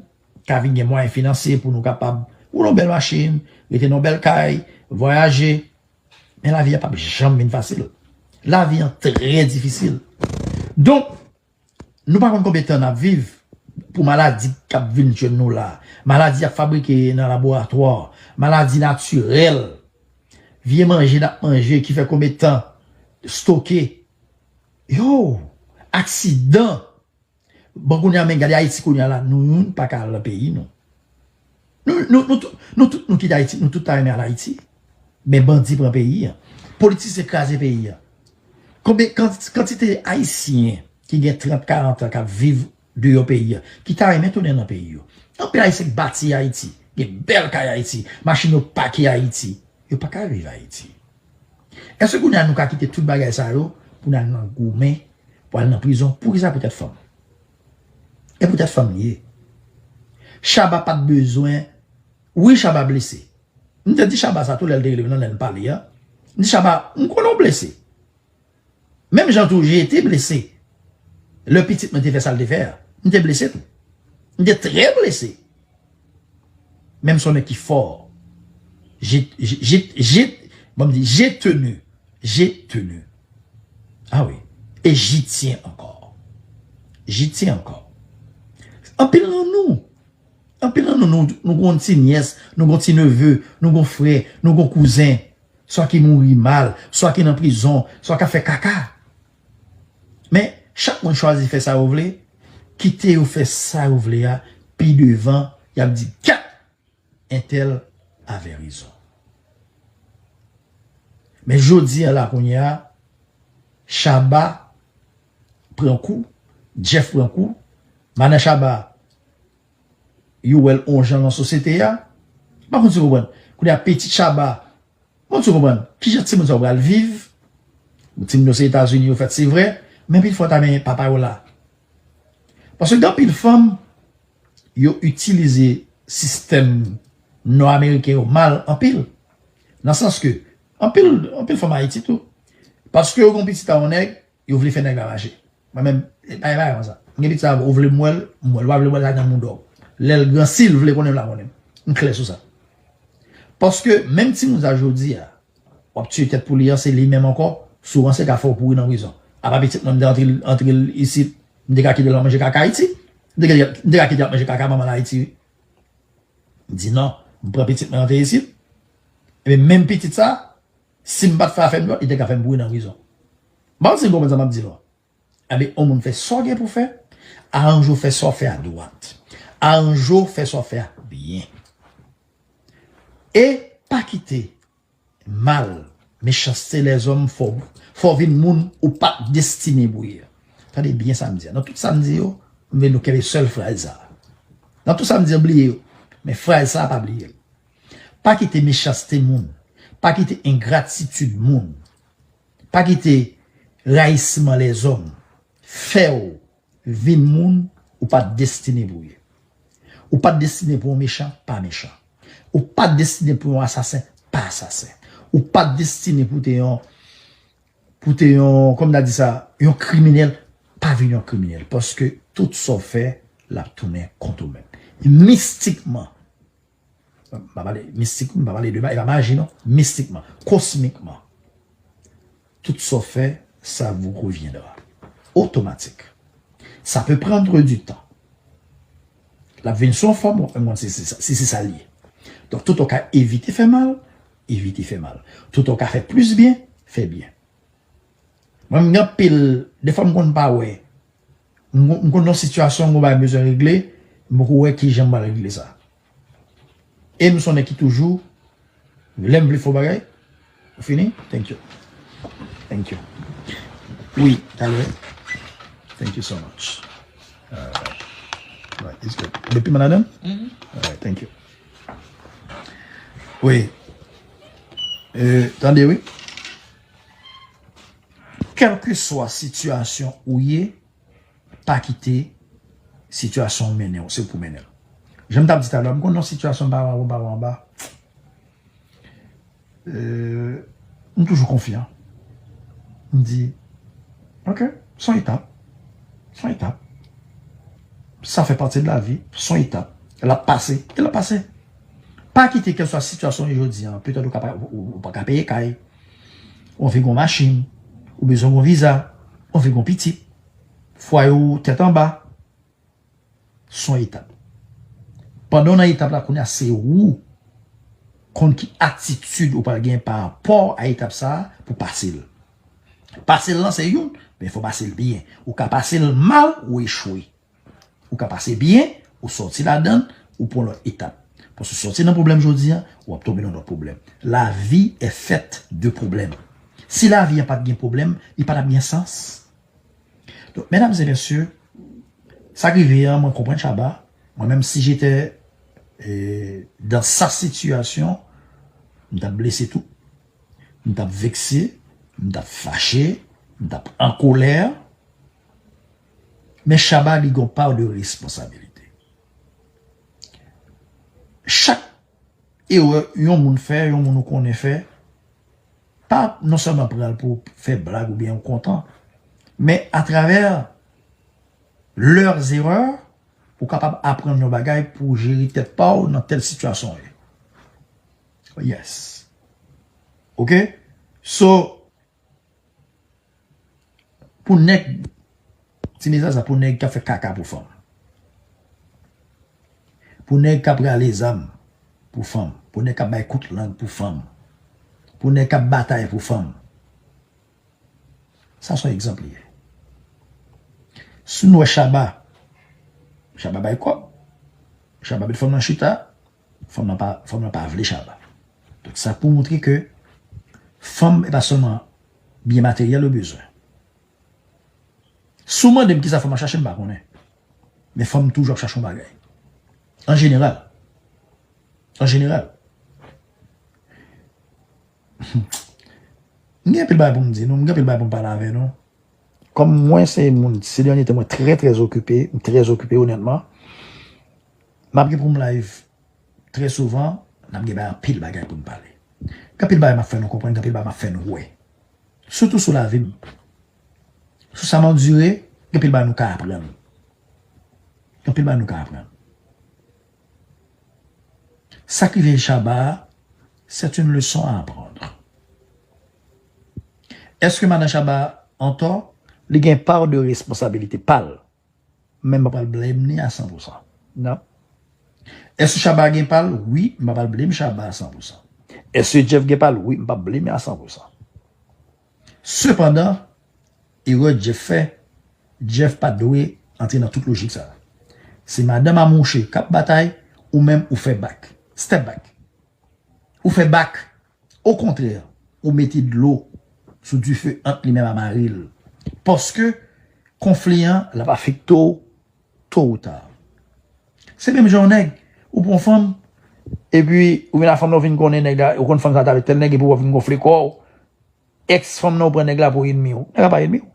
ka vin gen mwayen finansye pou nou kapab woule yon bèl machin, rete nan yon bèl kay, vwayaje. Men lavi a p ap janm vin fasil. Lavi an trè difisil. Donk, nou pa konn konbyen tan n ap viv pou maladi k ap vin jwenn nou la. Maladi y ap fabrike nan laboratwa, maladi natirèl, vye manje n ap manje ki fè konbyen tan stoke. Yo, aksidan. Bon, kounye a, men gade Ayiti kounye a la, nou youn pa ka al nan peyi nou. Nou, nou, nou, tout, nou tout, nou kite Ayiti, nou tout ta renmen al Ayiti. Men bandi pran peyi a. Politisyen kraze peyi a. Konbyen, kan-, kantite Ayisyen ki gen trant, karant an k ap viv deyò peyi a, ki ta renmen tounen nan peyi yo? Anpil Ayisyen k bati Ayiti, gen bèl kay Ayiti, machin yo pake Ayiti. Yo pa ka viv Ayiti. Èske kounye a nou ka kite tout bagay sa yo pou n al nan goumen, pou al nan prizon? Poukisa poutèt fanm? E poutèt fanm li ye. Shabba pa t bezwen, wi, Shabba blese. M te di Shabba sa tou lè l te rele m nan, lè n pale a. M di, Shabba, m konnen w blese. Menm jan tou, j'ai été blessé. Lè pitit mwen te fè sa l te fè a, m te blese tou. M te trè blese. Men m se yon nèg ki fò. J'ai, j'ai, j'ai, j'ai, bon, m di, j'ai tenu. J'ai tenu. Ah oui. Et j'y tiens encore. J'y tiens encore. Anpil nan nou, anpil nan nou, nou, nou gon ti nyès, nou gon ti neve, nou gon frè, nou gon kouzen, swa ki mouri mal, swa ki nan prizon, swa k ap fè kaka. Men, chak moun chwazi fè sa yo vle, kite yo fè sa yo vle a, pi devan, y ap di, gad! Entèl avè rezon. Men jodi a la kounye a, Shabba pran kou, Jeff pran kou, Mana Shabba, yo wè l on jan nan sosyete a. M pa konn si w konprann. Kounye a, pitit Shabba, bon, si w konprann, kijan timoun sa yo pral viv? Timoun yo se Etazini yo fèt, se vre, men pil fwa ta men papa yo la. Paske gen anpil fanm, yo itilize sistèm nò ameriken yo mal anpil. Nan sans ke, anpil, anpil fanm Ayiti tou. Paske yo gon pitit a yon nèg, yo vle fè nèg la mache. Mwen menm, e pa, e pa yon sa. M gen pitit a, ou vle m wè l, m wè l. Ou pa vle m wè l, sa nan mouda w. Lè l gran, si l vle konnen m, l a konnen m. M klè sou sa. Paske menm timoun sa jodi a, w ap tiye tèt pou li an, se li menm ankò, souvan se ka fè w pouri nan prizon. Apa pitit mwen, m te antre, antre l isit, m te ka kite l ap manje kaka Ayiti. M te ka, m te ka kite l ap manje kaka manman l Ayiti, wi. M di non, m pran pitit mwen antre isit. Ebyen, menm pitit sa, si m pa t fè afè m dwòt, li te ka fè m pouri nan prizon. M pa konn si n konprann sa m ap di nou an. Ebyen, yon moun fè sa w gen pou fè, aranje w fè sa w fè a dwat. Aranje w fè sa w fè a byen. E pa kite mal, mechanste lèzòm fè w, fè w vin moun ou pa t destine pou ye. Tande byen sa m di a. Nan tout sa m di yo, m vle nou kenbe sèl fraz sa a. Nan tout sa m di yo, bliye yo. Men fraz sa a, pa bliye l. Pa kite mechanste moun, pa kite engratitid moun, pa kite rayisman lèzòm fè w vin moun ou pa t destine pou w ye. Ou pa t destine pou yon mechan, pa mechan. Ou pa t destine pou yon asasen, pa asasen. Ou pa t destine pou te yon, pou te yon, kòm n a di sa, yon kriminèl, pa vin yon kriminèl. Paske tout sa w fè, l ap tounen kont ou menm. Mistikman, m pa pale mistik, m pa pale de ma-, e pa maji non, mistikman, kosmikman. Tout sa w fè, ça vous reviendra. Otomatik. Ça peut prendre du temps. L ap vin sou yon fòm, w ap menm konn si se sa, si se sa l ye. Donk, tout w ka evite fè mal, evite fè mal. Tout w ka fè plis byen, fè byen. Mwen, m gen anpil, defwa m konn pa wè. M, m konn nan sitiyasyon, m gon bagay m bezwen regle, m poko wè kijan m pral regle sa. E m se yon nèg ki toujou, lè m vle fè yon bagay, ou fini? Thank you. Thank you. Wi, talè. Thank you so much. Alright. Right, it's good. Depi manadan? Alright, thank you. Wi. E, tande, wi. Kèlkeswa sitiyasyon ou ye, pa kite sitiyasyon w mennen w, se ou pou mennen l. Jan m t ap di talè a, m konn nan sitiyasyon m pa wè anba, anba, anba. Euh, m toujou konfyan. M di, ok, se yon etap. Se yon etap. Sa fè pati de la vi, se yon etap. L ap pase, e l ap pase. Pa kite kèlkeswa sitiyasyon w ye jodi a, petèt ou ka pa, ou, ou, ou pa ka peye kay, ou anvi gon machin, ou bezwen gon viza, ou anvi gon pitit, fwaye w tèt anba. Se yon etap. Pandan w nan etap la, kounye a se ou konn ki atitid ou pral gen pa rapò a etap sa a pou pase l. Pase l lan se youn, men fò pase l byen. Ou ka pase l mal, ou echwe. Ou ka pase byen, ou sòti ladan l, ou pran lòt etap. Paske w sòti nan pwoblèm jodi a, w ap tonbe nan lòt pwoblèm. La vie est faite de problèmes. Si lavi a pa t gen pwoblèm, li pa t ap gen sans. Donk, medam e mesye, sa k rive an, mwen konprann Shabba. Mwen menm, si j'étais, euh, dans sa situation, m t ap blese tou. M t ap vekse, m t ap fache, m t ap an kolè. Men Shabba, li gon pa de responsabilite. Chak erè yon moun fè, yon moun ou konnen fè, pa non sèlman pran l pou fè blag oubyen ou kontan, men atravè leurs erreurs, ou kapab aprann yon bagay pou jere tèt pa w nan tèl sitiyasyon w ye. Yes. Ok? So, pou nèg, ti mesaj sa pou nèg k ap fè kaka pou fanm. Pou nèg k ap rale zam pou fanm. Pou nèg k ap bay kout lang pou fanm. Pou nèg k ap batay pou fanm. Sa se yon egzanp li ye. Si nou wè Shabba, Shabba bay kòb, Shabba met fanm nan chita, fanm nan pa, fanm nan pa vle Shabba. Donk sa pou montre ke fanm e pa sèlman byen materyèl yo bezwen. Si w mande m kisa fanm ap chache, m pa konnen. Men fanm toujou ap chache yon bagay. An jeneral. An jeneral. M gen anpil bagay pou m di nou, m gen anpil bagay pou m pale avè nou. Kòm mwen se moun, se dènye tan mwen trè, trè okipe, m trè okipe, onètman. M ap gen pou m live trè souvan, n ap gen bay anpil bagay pou n pale. Gen anpil bagay m ap fè nou konprann, gen anpil bagay m ap fè nou wè. Sitou sou lavi m. Sou sa m andire, gen anpil bagay nou ka aprann. Gen anpil bagay nou ka aprann. Sa k rive Shabba a, c'est une leçon à apprendre. Èske madan Shabba antò? Li gen pa de responsabilite pa l. Men m pa pral blame ni a san pou san. Non. Èske Shabba gen pa l? Wi, m pa pral blame Shabba a san pou san. Èske Jeff gen pa l? Wi, m p ap blame a san pou san. Sepandan, erè Jeff fè, Jeff pa t dwe antre nan tout lojik sa a. Se madanm a mouche k ap batay, ou menm ou fè back. Step back. Ou fè back. Okontrè, ou mete dlo sou dife ant li menm a mari l. Paske konfli an, l ap afekte w to ou ta. Se menm jan yon nèg, ou pran fanm, epi ou vin a fanm nan, ou vin konnen nèg la, ou konn fanm sa t avèk tèl nèg, epi w ap vin gonfle kò w. Èks fanm nan ou pran nèg la pou ènmi w. Nèg la pa ènmi w.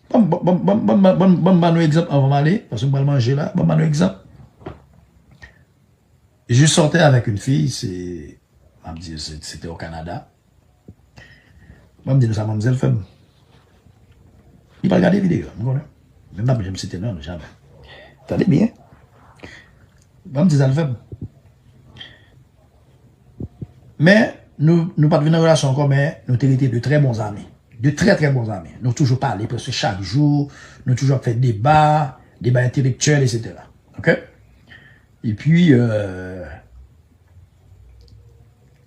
Ban m, ban m, ban m ba nou egzanp anvan m ale, paske m pral manje la. Ban m ba nou egzanp. Je sortais avec une fille, c'est, m ap di, se- c'était au Canada. Ban m di nou sa manmzèl fè m. Li pral gade videyo a, m konnen. Men m p ap janm site non l, jamè. Tande byen. Ban m di sa l fè m. Men, nou, nou pa t vin nan relasyon ankò, men nou te rete de très bons amis. De très, très bons amis. Nou toujou pale prèske chak jou, nou toujou ap fè deba, deba entelektyèl, etsetera. Ok? Epi, euh,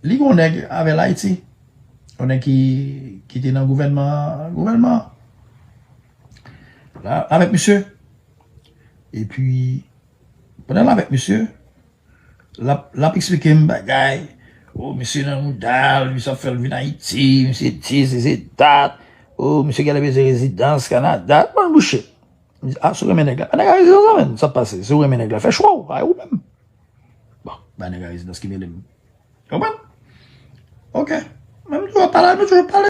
li gen yon nèg avè l Ayiti. Yon nèg ki, ki te nan gouvènman, gouvènman. La, avèk misye. Epi, pandan l avèk misye, l ap, l ap eksplike m bagay. O, misye nan mouda l, misye ap fè l vin Ayiti, misye di, sesi, dat. O, misye genlè bezwen rezidans Kanada. Ban l bouche. M di, a, si w renmen nèg la, bay nèg la rezidans la, menn. Sa k pase? Si w renmen nèg la, fè chwa w, a ou menm. Bon, bay nèg la rezidans ki mele m. Konprann? Ok. Men m toujou ap pale, nou toujou ap pale.